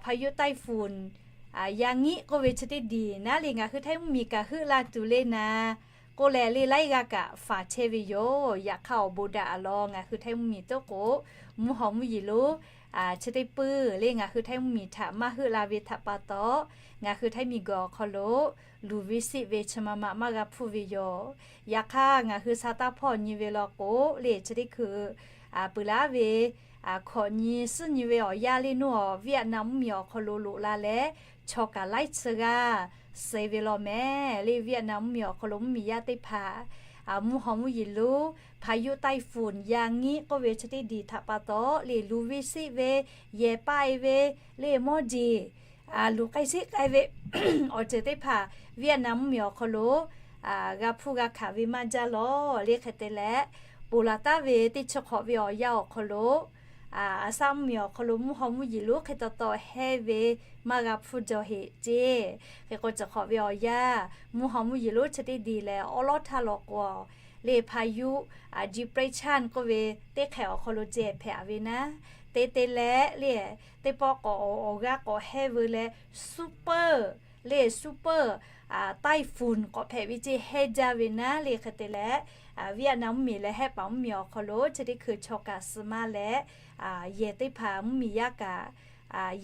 พายุไต้ฝุ่น Yagniq k'oˆ ve chi teˇ diˬ naˉ le ngaˬ hui Htaiˇ mvuhˇ miˬ kaꞈ heuˆ la tuˬ le naˍ k'oˆ leh le laiˉ g'aˇ kaꞈ faˍ chehˇ ve yoˬ. Yaꞈ hk'aˇ awˬ bon daꞈ-a law ngaˬ hui Htaiˇ mvuhˇ miˬ toˉ k'o, mvuhˇ haw mvuhˇ yeˬ lonˉ chi teˇ puiˇ le ngaˬ hui Htaiˇ mvuhˇ miˬ htaꞈ maˇ heuˆ la ve htaꞈ pa taw, ngaˬ hui Htaiˇ miˬ guiˬ awˬ hk'aw lo luˬ ve siˆ ve chi ma ma maˇ g'a hpuˇ ve yoˬ. Yaꞈ hk'aˇ ngaˬ hui sha taˇ hpawˇ nyi ve law k'o le chi teˇ hkui peuˬ laˉ ve hkawꞈ nyi suhˉ nyi ve awˬ yanˇ le nuˇ awˬ Vietnam mvuhˇ miˬ awˬ hk'aw lo loꞈ la leh chaw kaꞈ laiˉ chi g'aˇ suh ve law mehˍ le. Vietnam mvuhˇ miˬ awˬ hk'aw lo mvuhˇ miˬ yaˇ teˇ hpaˍ mvuhˇ haw mvuhˇ yeˬ lonˉ พายุไต้ฝุ่น Yagniq k'oˆ ve chi teˇ diˬ htaꞈ pa taw le luˬ ve siˆ ve, yehˬ paˆ-e ve le mawˇ jeˬ luˬ k'ai siˆ k'ai ve awˬ ceuˬ teˇ hpaˍ Vietnam mvuhˇ miˬ awˬ hk'aw lo g'a hpuˇ g'a hkanˍ ve maˇ jaˇ law le. Hk'e te leh, ponˬ laˬ taˉ ve teˇ chi hk'awꞈ ve awˬ yanˇ awˬ hk'aw lo Aˍsaˆ mvuhˇ miˬ awˬ hk'aw lo mvuhˇ haw mvuhˇ yeˬ lonˉ hk'e taw taw hehˇ ve maˇ g'a hpuˇ jaw heꞈ ceˇ. Hk'e k'o, chi hk'awꞈ ve awˬ yanˇ mvuhˇ haw mvuhˇ yeˬ lonˉ chi teˇ diˬ lehˬ awˉ lawˉ htaˇ law k'o, le พายุ depression k'oˆ ve teˇ hk'ehꞈ awˬ hk'aw lo ceh hpehꞈ-a ve naˉ, te te leh le teˇ pawˆ k'awꞈ awˬ g'aˇ k'awꞈ hehˇ veu leh super le super typhoon k'awꞈ hpehꞈ ve ceˇ, hehˉ jaˇ ve naˉ le. Hk'e te leh, Vietnam mvuhˇmiˬ leh hehˉ paˍ mvuhˇmiˬ awˬ hk'aw lo chi teˇ hkui chaw kaꞈ suh maˇ leh, yehˬ teˇ hpaˍ mvuhˇmiˬ yaˇ kaꞈ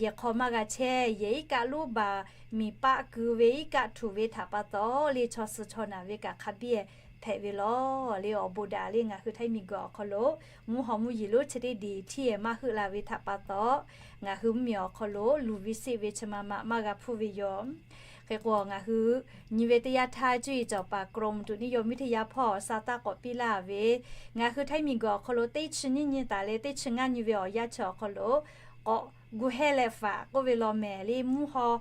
yehˬ hk'aw maˇ g'a chehˇ. Yehˬ iˉ kaˆ lonˉ baˬ, miˬ paˆ keu ve iˉ kaˆ htuꞈ ve htaꞈ pa taw le, chaw suh chaw naˬ ve kaꞈ hk'a biˇ hpehꞈ ve lawˬ le. Awˬ bon daꞈ le, ngaˬ hui Htaiˇ miˬguiˬ awˬ hk'aw lo mvuhˇ haw mvuhˇ yeˬ lonˉ chi teˇ diˬ htiˇ yehˬ maˇ heuˆ la ve htaꞈ pa taw, ngaˬ hui mvuhˇmiˬ awˬ hk'aw lo luˬ ve seˆ ve chi ma ma maˇ g'a hpuˇ ve yoˬ. Hk'e k'o, ngaˬ hui nyi ve teˇ yanˇ htaˇ, cuˇ yiˍ cawˬ paˍ กรมอุตุนิยมวิทยา hpawˇ sa taˇ k'awꞈ piˇ laˇ ve, ngaˬ hui Htaiˇ miˬguiˬ awˬ hk'aw lo teˇ chi nyiˇ nyi taˍ leh teˇ chi ngaˇ nyi ve awˬ yanˇ chi awˬ hk'aw lo k'awꞈ gu hehˇ leh faꞈ k'oˆ ve law mehˍ le. Mvuhˇ haw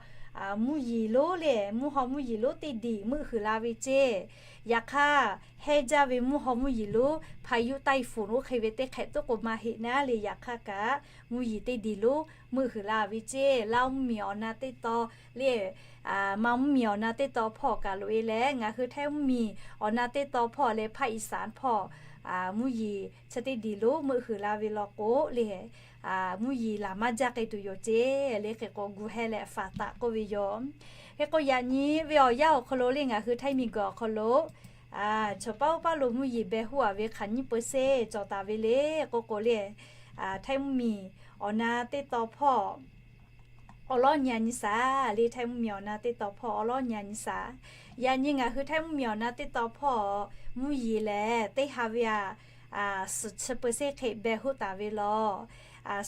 mvuhˇ yeˬ lonˉ le, mvuhˇ haw mvuhˇ yeˬ lonˉ teˇ diˬ meuˆ huiˍ la ve ceˇ. Yaꞈ hk'aˇ, hehˉ jaˇ ve mvuhˇ haw mvuhˇ yeˬ lonˉ พายุไต้ฝุ่น oˇ hk'e ve teˇ hk'ehꞈ tuˉ k'o maˇ heˆ naˉ le. Yaꞈ hk'aˇ kaꞈ, mvuhˇ yeˬ teˇ diˬ lonˉ meuˆ huiˍ la ve ceˇ. Laˇ mvuhˇmiˬ awˬ na teˇ taw le, Maˇ mvuhˇmiˬ awˬ na teˇ taw hpawˇ kaꞈ loꞈ e leh, ngaˬ hui Htaiˇ mvuhˇmiˬ awˬ na teˇ taw hpawˇ leh ภาคอีสาน hpawˇ mvuhˇ yeˬ chi teˇ diˬ lonˉ meuˆ huiˍ la ve law k'o le, mvuhˇ yeˬ laˬ maˇ jaˇ k'ai tuˬ yoˬ ceˇ le. Hk'e k'o, gu hehˇ leh faꞈ taˍ k'oˆ ve yoˬ. Hk'e k'o, yaꞈ nyi ve awˬ yanˇ awˬ hk'aw lo le, ngaˬ hui Htaiˇ miˬguiˬ awˬ hk'aw lo chaw paˉ oˇ paˉ lo mvuhˇ yeˬ beh hoˆ a ve hk'aˬ nyiˇ เปอร์เซ็นต์ cawˬ taˍ ve le k'oˆ k'o le, Htaiˇ mvuhˇmiˬ awˬ na teˇ taw hpawˇ awˬ lawˉ nyi a nyi shaˍ le. Htaiˇ mvuhˇmiˬ awˬ na teˇ taw hpawˇ awˬ lawˉ nyi a nyi shaˍ. Yaꞈ nyi ngaˬ hui Htaiˇ mvuhˇmiˬ awˬ na teˇ taw hpawˇ mvuhˇ yeˬ lehˬ, teˇ ha ve a suhˍ chi เปอร์เซ็นต์ hk'e beh hoˆ taˍ ve lawˬ.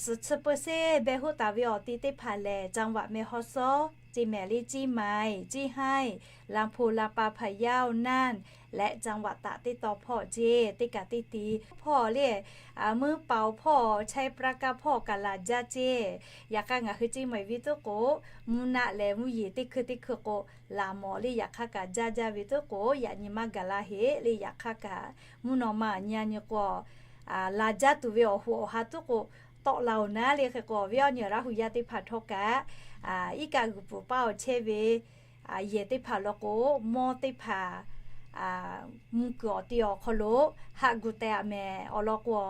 Suhˍ chi เปอร์เซ็นต์ beh hoˆ taˍ ve awˬ ti teˇ hpaˍ lehˬ, จังหวัดแม่ฮ่องสอน ceˇ mehˍ le, เชียงใหม่ เชียงราย ลำพูน ลำปาง พะเยา น่าน leh จังหวัดตาก teˇ taw hpawˇ ceˇ. Teˇ kaꞈ teˇ ti hpawˇ le, เมืองเป๋า hpawˇ ชัยปราการ hpawˇ kaꞈ laˬ jaˇ ceˇ. Yaꞈ hk'aˇ, ngaˬ hui เชียงใหม่ ve tuˉ k'o, mvuhˇ naˆ leh mvuhˇ yeˬ teˇ hkui teˇ hkui k'o laˬ mawˬ le. Yaꞈ hk'aˇ kaꞈ, jaˇ jaˇ ve tuˉ k'o, yaꞈ nyi maˇ gaˬ la heˆ le. Yaꞈ hk'aˇ kaꞈ, mvuhˇ naw ma nyi a nyi k'o, laˬ jaˇ tuˬ ve awˬ hoꞈ awˬ ha tuˉ k'o, tawˆ la oˬ naˉ le. Hk'e k'o, awˬ viˉ awˬ nyi Laˇ hu yaˇ teˇ hpaˍ htawˇ kaꞈ, iˉ kaˆ g'uiˬ pfuhˍ paˇ awˬ chehˇ ve yehˬ teˇ hpaˍ law k'o, mawˇ teˇ hpaˍ mvuh kuiˬ awˬ ti awˬ hk'aw lo haꞈ gu teh a mehˍ. Awˬ lawn k'o,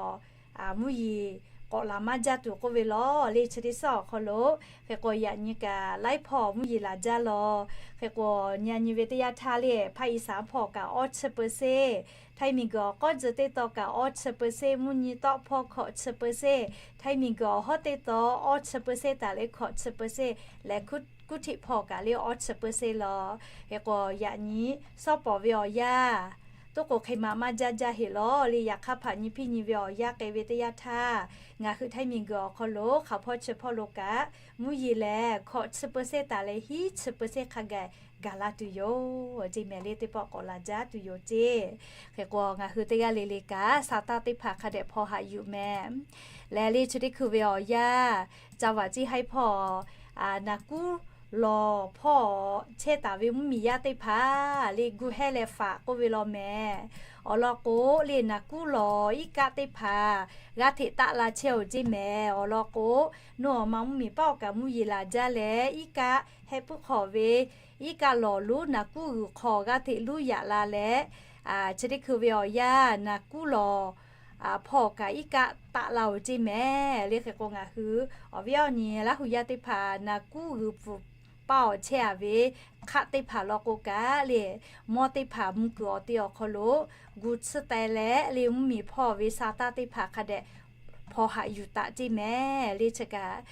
mvuhˇ yeˬ k'awꞈ laˬ maˇ jaˇ tuˬ k'oˆ ve lawˬ le. Chi teˇ suhˉ awˬ hk'aw lo, hk'e k'o, yaꞈ nyi kaꞈ laiˉ hpawˇ mvuhˇ yeˬ laˬ jaˇ lawˬ. Hk'e k'o, nyi a nyi ve teˇ yanˇ htaˇ le, ภาคอีสาน hpawˇ kaꞈ awˇ chi เปอร์เซ็นต์, Htaiˇ miˬguiˬ awˬ k'awˉ tcuh teˇ taw kaꞈ awˇ chi เปอร์เซ็นต์, mvuhˇ nyi tawˆ hpawˇ hkawꞈ chi เปอร์เซ็นต์, Htaiˇ miˬguiˬ awˬ hawˉ teˇ taw awˇ chi เปอร์เซ็นต์ taˍ leh hkawꞈ chi เปอร์เซ็นต์, leh kuˇ htiˆ hpawˇ kaꞈ le awˇ chi เปอร์เซ็นต์ lawˬ. Hk'e k'o, yaꞈ nyi sawˉ pawˍ ve awˬ yanˇ tuˉ k'o hk'e ma maˇ jaˇ jaˇ heˆ lawˬ le. Yaꞈ hk'aˇ, hpaꞈ nyi hpiˇ nyi ve awˬ yanˇ k'ai ve teˇ yanˇ htaˇ, ngaˬ hui Htaiˇ miˬguiˬ awˬ hk'aw lo hk'aˬ hpawˇ chi hpawˇ lo kaꞈ, mvuhˇ yeˬ lehˬ hkawꞈ chi เปอร์เซ็นต์ taˍ leh hiˉ chi เปอร์เซ็นต์ hk'a gaˬ gaˬ la tuˬ yoˬ ceˇ mehˍ le. Teˇ pawˆ k'awꞈ laˬ jaˇ tuˬ yoˬ ceˇ. Hk'e k'o, ngaˬ hui teˇ g'aˇ le le kaꞈ sa taˇ teˇ hpaˍ hk'a dehꞈ hpaw haꞈ yuˬ mehˍ. Leh le chi teˇ hkui ve awˬ yanˇ, จังหวัดเชียงราย hpawˇ naˍ kuˉ lawˬ hpawˇ chehˇ taˍ ve mvuhˇmiˬ yaˇ teˇ hpaˍ le, gu hehˇ leh faꞈ k'oˆ ve law mehˍ. Awˬ lawn k'o le, naˍ kuˉ lawˬ iˉ kaˆ teˇ hpaˍ g'aˇ hteꞈ taˆ la chehˇ oˬ ceˇ mehˍ. Awˬ lawn k'o, nawˬ awˬ ma mvuhˇmiˬ paˉ awˬ kaꞈ mvuhˇ yeˬ laˬ jaˇ leh, iˉ kaˆ heh puiˉ hk'awꞈ ve iˉ kaˆ lawˬ lonˉ naˍ kuˉ g'uiˬ hk'aw g'aˇ hteꞈ luˉ yaꞈ la leh, chi teˇ hkui ve awˬ yanˇ naˍ kuˉ lawˬ hpawˇ kaꞈ iˉ kaˆ taˆ la oˬ ceˇ mehˍ le. Hk'e k'o, ngaˬ hui awˬ viˉ awˬ nyi Laˇ hu yaˇ teˇ hpaˍ naˍ kuˉ g'uiˬ pfuhˍ paˇ awˬ chehˇ a ve hk'aˆ teˇ hpaˍ law k'o kaꞈ le, mawˇ teˇ hpaˍ mvuh kuiˬ awˬ ti awˬ hk'aw lo gu tsuhˇ teh leh le, mvuhˇmiˬ hpawˇ ve sa taˇ teˇ hpaˍ hk'a dehꞈ hpaw haꞈ yuˬ taˍ ceˇ mehˍ le. Chi kaꞈ,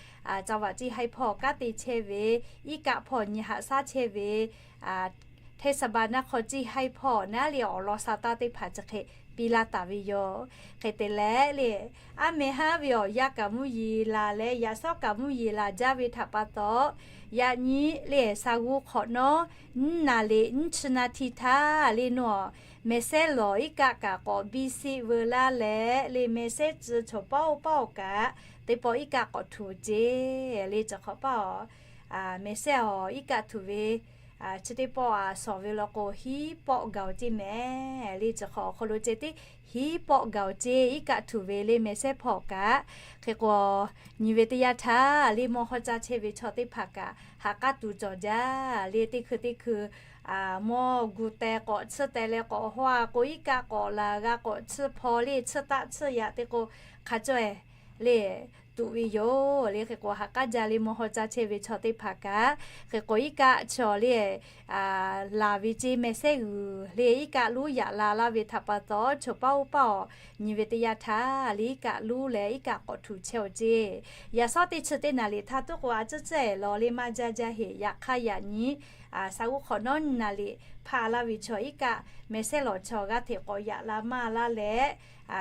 จังหวัดเชียงราย hpawˇ kanˉ te chehˇ ve, iˉ kaˆ hpawˇ nyi haꞈ shaˉ chehˇ ve, เทศบาลนครเชียงราย hpawˇ naˉ le awˬ lawn sa taˇ teˇ hpaˍ chi hk'e piˇ laˇ taˍ ve yoˬ. Hk'e te leh le, aˉ meh haˉ ve awˬ yanˇ kaꞈ mvuhˇ yeˬ laˬ leh, yaꞈ shawˉ kaꞈ mvuhˇ yeˬ laˬ jaˇ ve htaꞈ pa taw, yaꞈ nyi le, sa g'uˇ hk'awꞈ nawˉ nyiˇ naˍ riˍ nyiˇ chi naˍ tiˍ htaˇ le, nawˬ mehˍ sehˉ lawˬ iˉ kaˆ kaꞈ k'awꞈ biˇ siˆ veu laˇ leh le, mehˍ sehˉ tcuh chaw paˉ oˇ paˉ awˬ kaꞈ teˇ pawˆ iˉ kaˆ k'awꞈ htuꞈ ceˇ le. Chi hk'awꞈ paˉ awˬ mehˍ sehˉ awˬ iˉ kaˆ htuꞈ ve chi teˇ pawˆ a shawˍ ve law k'o, hiˉ pawˆ gaˬ oˬ ceˇ mehˍ le. Chi hk'awꞈ awˬ hk'aw lo ceh tiˉ hiˉ pawˆ gaˬ oˬ ceˇ iˉ kaˆ htuꞈ ve le, mehˍ sehˉ hpawˇ kaꞈ. Hk'e k'o, nyi ve teˇ yanˇ htaˇ le, mawˇ hawˇ caˇ chehˇ ve chaw teˇ hpaˍ kaꞈ ha k'aˉ tuˬ cawˬ jaˇ le. Teˇ hkui teˇ hkui mawˇ gu teh k'awꞈ tsuhˇ teh leh k'awꞈ haw a k'o, iˉ kaˆ k'awꞈ laˬ g'a k'awꞈ tsuhˇ hpaw le, tsuhˇ taˆ tsuhˇ yaꞈ te k'o, hk'a caweh le, tuˬ ve yoˬ le. Hk'e k'o, ha k'aˉ jaˇ le mvuhˇ haw caˇ chehˇ ve chaw teˇ hpaˍ kaꞈ, hk'e k'o iˉ kaˆ chaw le laˬ ve ceˇ, meh sehˉ g'uiˬ le iˉ kaˆ lonˉ yaꞈ la laˇ ve htaꞈ pa taw, chaw paˉ oˇ paˉ awˬ nyi ve teˇ yanˇ htaˇ le iˉ kaˆ lonˉ leh iˉ kaˆ k'awꞈ htuꞈ chehˇ-oˬ ceˇ. Yaꞈ shawˉ teˇ chi teˇ naˍ riˍ htaˇ tuˉ k'o a ciˉ ciˉ-ehˍ law le maˇ jaˇ jaˇ heˆ. Yaꞈ hk'aˇ yaꞈ nyi sa g'uˇ hk'awꞈ nawˉ nyi naˍ riˍ hpaˇ laˇ ve chaw iˉ kaˆ meh sehˉ lawˬ chaw g'aˇ hteꞈ k'awꞈ yaꞈ la maˇ laˇ leh,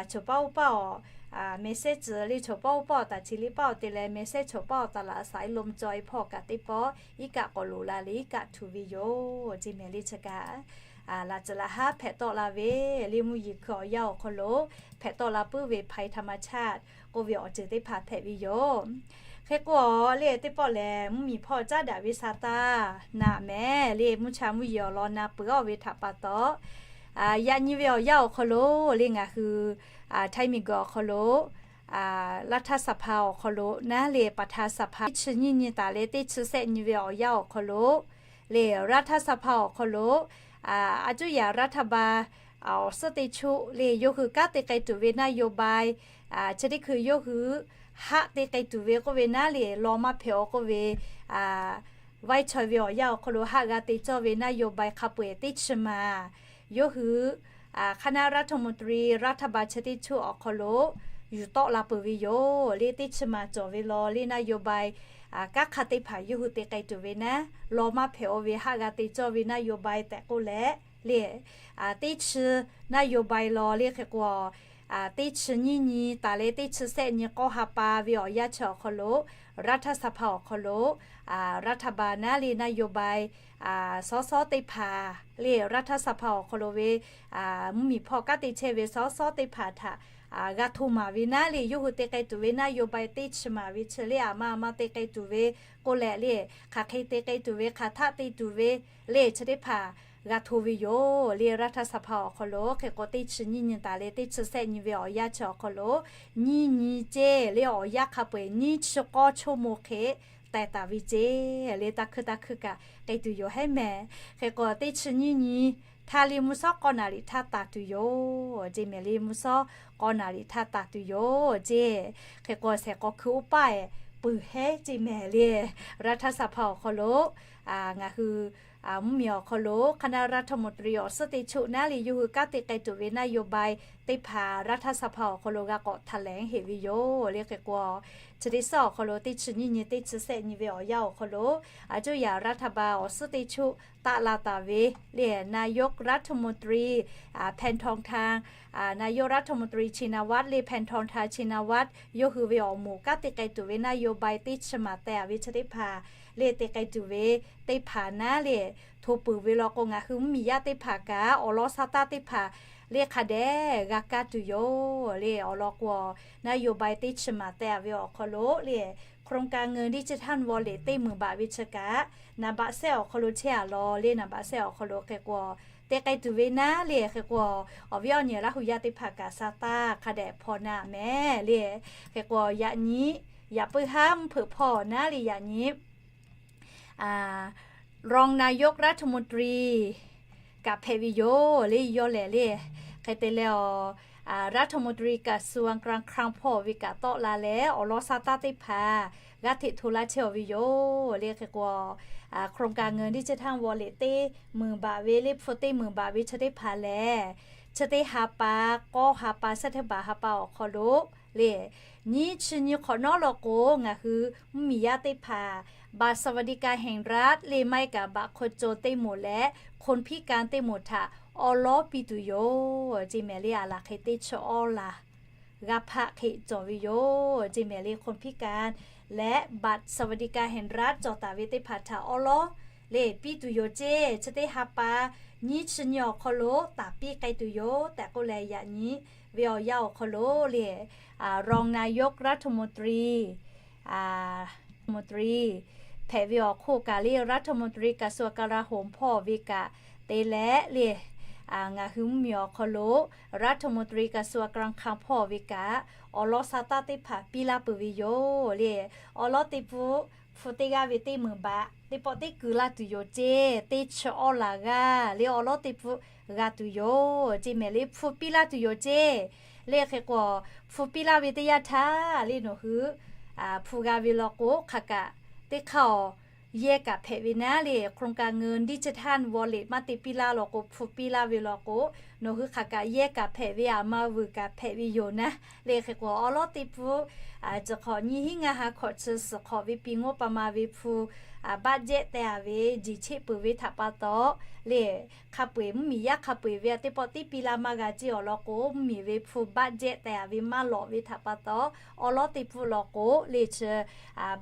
chaw paˉ oˇ paˉ awˬ meh sehˉ tcuh le chaw paˉ oˇ paˉ awˬ taˍ chi le paˉ awˬ te leh meh sehˉ chaw paˉ awˬ taˍ laꞈ saˍ iˉ lo mvuh cawˇ e hpawˇ kaꞈ teˇ pawˆ iˉ kaˆ k'awꞈ loꞈ la le iˉ kaˆ htuꞈ ve yoˬ ceˇ. Meh le chi kaꞈ laꞈ tcuh laꞈ haˉ hpehꞈ tawˆ la ve le mvuhˇ yeˬ hkui awˬ yanˇ awˬ hk'aw lo hpehꞈ tawˆ la puiˉ ve ภัยธรรมชาติ k'oˆ ve awˬ ceuˬ teˇ hpaˍ hpehꞈ ve yoˬ. Hk'e k'o, le teˇ pawˆ lehˬ mvuhˇ miˬ hpawˇ caˉ daꞈ ve sa taˇ naꞈ mehˍ le mvuhˇ cha mvuhˇ yeˬ awˬ lawn na peuˬ-aˬ ve htaꞈ pa taw, yaꞈ nyi ve awˬ yanˇ awˬ hk'aw lo le ngaˬ hui Htaiˇ miˬguiˬ awˬ hk'aw lo รัฐสภา awˬ hk'aw lo naˉ le ประธานสภา teˇ chi nyiˇ nyi taˍ leh teˇ chi sehˆ nyi ve awˬ yanˇ awˬ hk'aw lo le รัฐสภา awˬ hk'aw lo a cuˇ yaꞈ รัฐบาล awˬ suhˉ teˇ choˆ le yawˇ hui kanˉ te k'ai tuˬ ve นโยบาย chi teˇ hkui yawˇ hui haˆ te k'ai tuˬ ve k'oˆ ve naˉ le law maˇ hpehꞈ-aˬ k'oˆ ve, vaiˇ chaweh ve awˬ yanˇ awˬ hk'aw lo haˆ g'a te cawˇ ve นโยบาย hk'a peu-eˬ teˇ chi maˬ yawˇ hui คณะรัฐมนตรี รัฐบาล chi teˇ choˆ awˬ hk'aw lo yuˬ tawˆ la peuˬ ve yoˬ le. Teˇ chi maˬ cawˬ ve law le นโยบาย kanˉ hk'aˇ teˇ hpaˍ yawˇ hui te k'ai tuˬ ve naˉ law maˇ hpehꞈ-aˬ ve haˆ g'a te cawˇ ve นโยบาย tehꞈ k'oˆ leh le, teˇ chi นโยบาย law le hk'e k'o, teˇ chi nyiˇ nyi taˍ leh teˇ chi sehˆ nyi k'awˇ ha pa ve awˬ yanˇ chi awˬ hk'aw lo รัฐสภา awˬ hk'aw lo รัฐบาล naˉ le นโยบาย สส teˇ hpaˍ le รัฐสภา awˬ hk'aw lo ve mvuhˇ miˬ hpawˇ kanˉ te chehˇ ve สส teˇ hpaˍ htaꞈ g'a hto maˍ ve naˉ le yawˇ hui te k'ai tuˬ ve นโยบาย teˇ chi maˬ ve chi le a ma a ma te k'ai tuˬ ve k'oˆ leh le, hk'aˬ hk'e te k'ai tuˬ ve hk'aˬ htaˆ te tuˬ ve le chi teˇ hpaˍ g'a hto ve yoˬ le. รัฐสภา awˬ hk'aw lo hk'e k'o teˇ chi nyiˇ nyi taˍ leh teˇ chi sehˆ nyi ve awˬ yanˇ chi awˬ hk'aw lo nyiˇ nyi ceˇ le awˬ yanˇ hk'a peu-eˬ nyiˇ chi k'awˇ ชั่วโมง hk'e teh taˍ ve ceˇ le. Taˇ hkuiˇ taˇ hkuiˇ kaꞈ k'ai tuˬ yoˬ hehˉ mehˍ. Hk'e k'o teˇ chi nyiˇ nyi htaˇ le mvuhˇ shawˉ k'awˇ naˍ riˍ htaˇ taˍ tuˬ yoˬ ceˇ mehˍ le mvuhˇ shawˉ k'awˇ naˍ riˍ htaˇ taˍ tuˬ yoˬ ceˇ. Hk'e k'o shehˍ k'aw hkui oˇ paˆ-ehˍ peuˬ hehˉ ceˇ mehˍ le รัฐสภา awˬ hk'aw lo ngaˬ hui mvuhˇ miˬ awˬ hk'aw lo คณะรัฐมนตรี awˬ suhˉ teˇ choˆ naˉ le yawˇ hui kanˉ te k'ai tuˬ ve นโยบาย teˇ hpaˍ รัฐสภา awˬ hk'aw lo g'a k'awꞈ แถลง heˆ ve yoˬ le. Hk'e k'o chi teˇ suhˉ awˬ hk'aw lo teˇ chi nyiˇ nyi teˇ chi sehˆ nyi ve awˬ yanˇ awˬ hk'aw lo a cuˇ yaꞈ รัฐบาล awˬ suhˉ teˇ choˆ taˆ la taˍ ve le นายกรัฐมนตรี แพทองธาร นายกรัฐมนตรี ชินวัตร le แพทองธาร ชินวัตร yawˇ hui ve awˬ moˍ kanˉ te k'ai tuˬ ve นโยบาย teˇ chi maˬ teh-a ve chi teˇ hpaˍ le te k'ai tuˬ ve teˇ hpaˍ naˉ le hto peuˬ ve law k'o ngaˬ hui mvuhˇ miˬ yaˇ teˇ hpaˍ kaꞈ awˬ lawn sa taˇ teˇ hpaˍ le hk'a dehꞈ g'a kaˇ tuˬ yoˬ le. Awˬ lawn k'o นโยบาย teˇ chi maˬ teh-a ve awˬ hk'aw lo le โครงการเงินดิจิทัลวอลเล็ต teˇ meunˍ baꞈ ve chi kaꞈ naˍ baꞈ sehˆ awˬ hk'aw lo chehˇ-a law le naˍ baꞈ sehˆ awˬ hk'aw lo hk'e k'o te k'ai tuˬ ve naˉ le hk'e k'o awˬ viˉ awˬ nyi Laˇ hu yaˇ teˇ hpaˍ kaꞈ sa taˇ hk'a dehꞈ hpaw na mehˍ le. Hk'e k'o yaꞈ nyi yaꞈ puiˉ haˉ mvuhˇ hpeuꞈ hpawˇ naˉ le yaꞈ nyi รองนายกรัฐมนตรี kaꞈ hpehꞈ ve yoˬ le. Yawˇ lehˬ le hk'e te leh awˬ รัฐมนตรีกระทรวงการคลัง hpawˇ ve kaꞈ tawˆ la leh awˬ lawn sa taˇ teˇ hpaˍ g'aˇ hteꞈ hto laˇ chehˇ-a ve yoˬ le. Hk'e k'o โครงการเงินดิจิทัลวอลเล็ต teˇ meunˍ baꞈ ve le hpu teˇ meunˍ baꞈ ve chi teˇ hpaˍ lehˬ chi teˇ ha pa k'awˇ ha pa sehˉ teˇ baˬ ha pa awˬ hk'aw lo le nyiˇ chi nyi hk'awꞈ nawˉ law k'o ngaˬ hui mvuhˇ miˬ yaˇ teˇ hpaˍ บัตรสวัสดิการแห่งรัฐ le maˇ heˆ kaꞈ บัตรคนจน teˇ moˍ leh คนพิการ teˇ moˍ htaꞈ awˉ lawˉ piˇ tuˬ yoˬ ceˇ mehˍ le. A laˬ hk'e teˇ chi awˇ laˬ g'a hpaˆ hk'e cawˬ ve yoˬ ceˇ mehˍ le. คนพิการ leh บัตรสวัสดิการแห่งรัฐ cawˬ taˍ ve teˇ hpaˍ htaꞈ awˉ lawˉ le piˇ tuˬ yoˬ ceˇ. Chi teˇ ha pa nyiˇ chi nyi awˬ hk'aw lo taˍ piˇ k'ai tuˬ yoˬ tehꞈ k'oˆ leh yaꞈ nyi ve awˬ yanˇ awˬ hk'aw lo le รองนายกรัฐมนตรี รัฐมนตรี hpehꞈ ve awˬ hk'oˆ kaꞈ le รัฐมนตรีกระทรวงกลาโหม hpawˇ ve kaꞈ te leh le ngaˬ hui mvuhˇ miˬ awˬ hk'aw lo รัฐมนตรีกระทรวงการคลัง hpawˇ ve kaꞈ awˬ lawn sa taˇ teˇ hpaˍ piˇ laˇ peuˬ ve yoˬ le. Awˉ lawˉ teˇ pfuhˇ hpu teˇ g'aˇ ve teˇ meunˍ baꞈ teˇ pawˆ teˇ kuiˬ laˇ tuˬ yoˬ ceˇ. Teˇ chi awˇ laˬ g'aˇ le awˉ lawˉ teˇ pfuhˇ g'a tuˬ yoˬ ceˇ mehˍ le. Hpu piˇ laˇ tuˬ yoˬ ceˇ le. Hk'e k'o hpu piˇ laˇ ve teˇ yanˇ htaˇ le nawˬ hui hpu g'a ve law k'o, hk'aˬ kaꞈ teˇ hk'aˇ awˬ yehˇ kaꞈ hpehꞈ ve naˉ le, โครงการเงินดิจิทัลวอลเล็ต maˇ te piˇ laˇ law k'o, hpu piˇ laˇ ve law k'o, nawˬ hui hk'aˬ kaꞈ yehˇ kaꞈ hpehꞈ ve, aˬ ma vuiˬ kaꞈ hpehꞈ ve yoˬ naˉ le. Hk'e k'o, awˉ lawˉ teˇ pfuhˆ, chi hk'awꞈ nyiˇ hinˉ ngaˇ ha hkawꞈ chi suhˍ hk'awꞈ ve pi ngoˇ pa ma ve hpu budget teh a ve, jiˬ cheˆ peuˬ ve htaꞈ pa taw le, hk'a peu-eˬ mvuhˇmiˬ yaˇ hk'a peu-eˬ ve teˇ pawˆ tiˉ piˇ laˇ maˇ g'a ceˇ awˬ lawn k'o, mvuhˇmiˬ ve hpu budget teh a ve maˇ lawꞈ ve htaꞈ pa taw, awˉ lawˉ teˇ pfuhˆ law k'o le, chi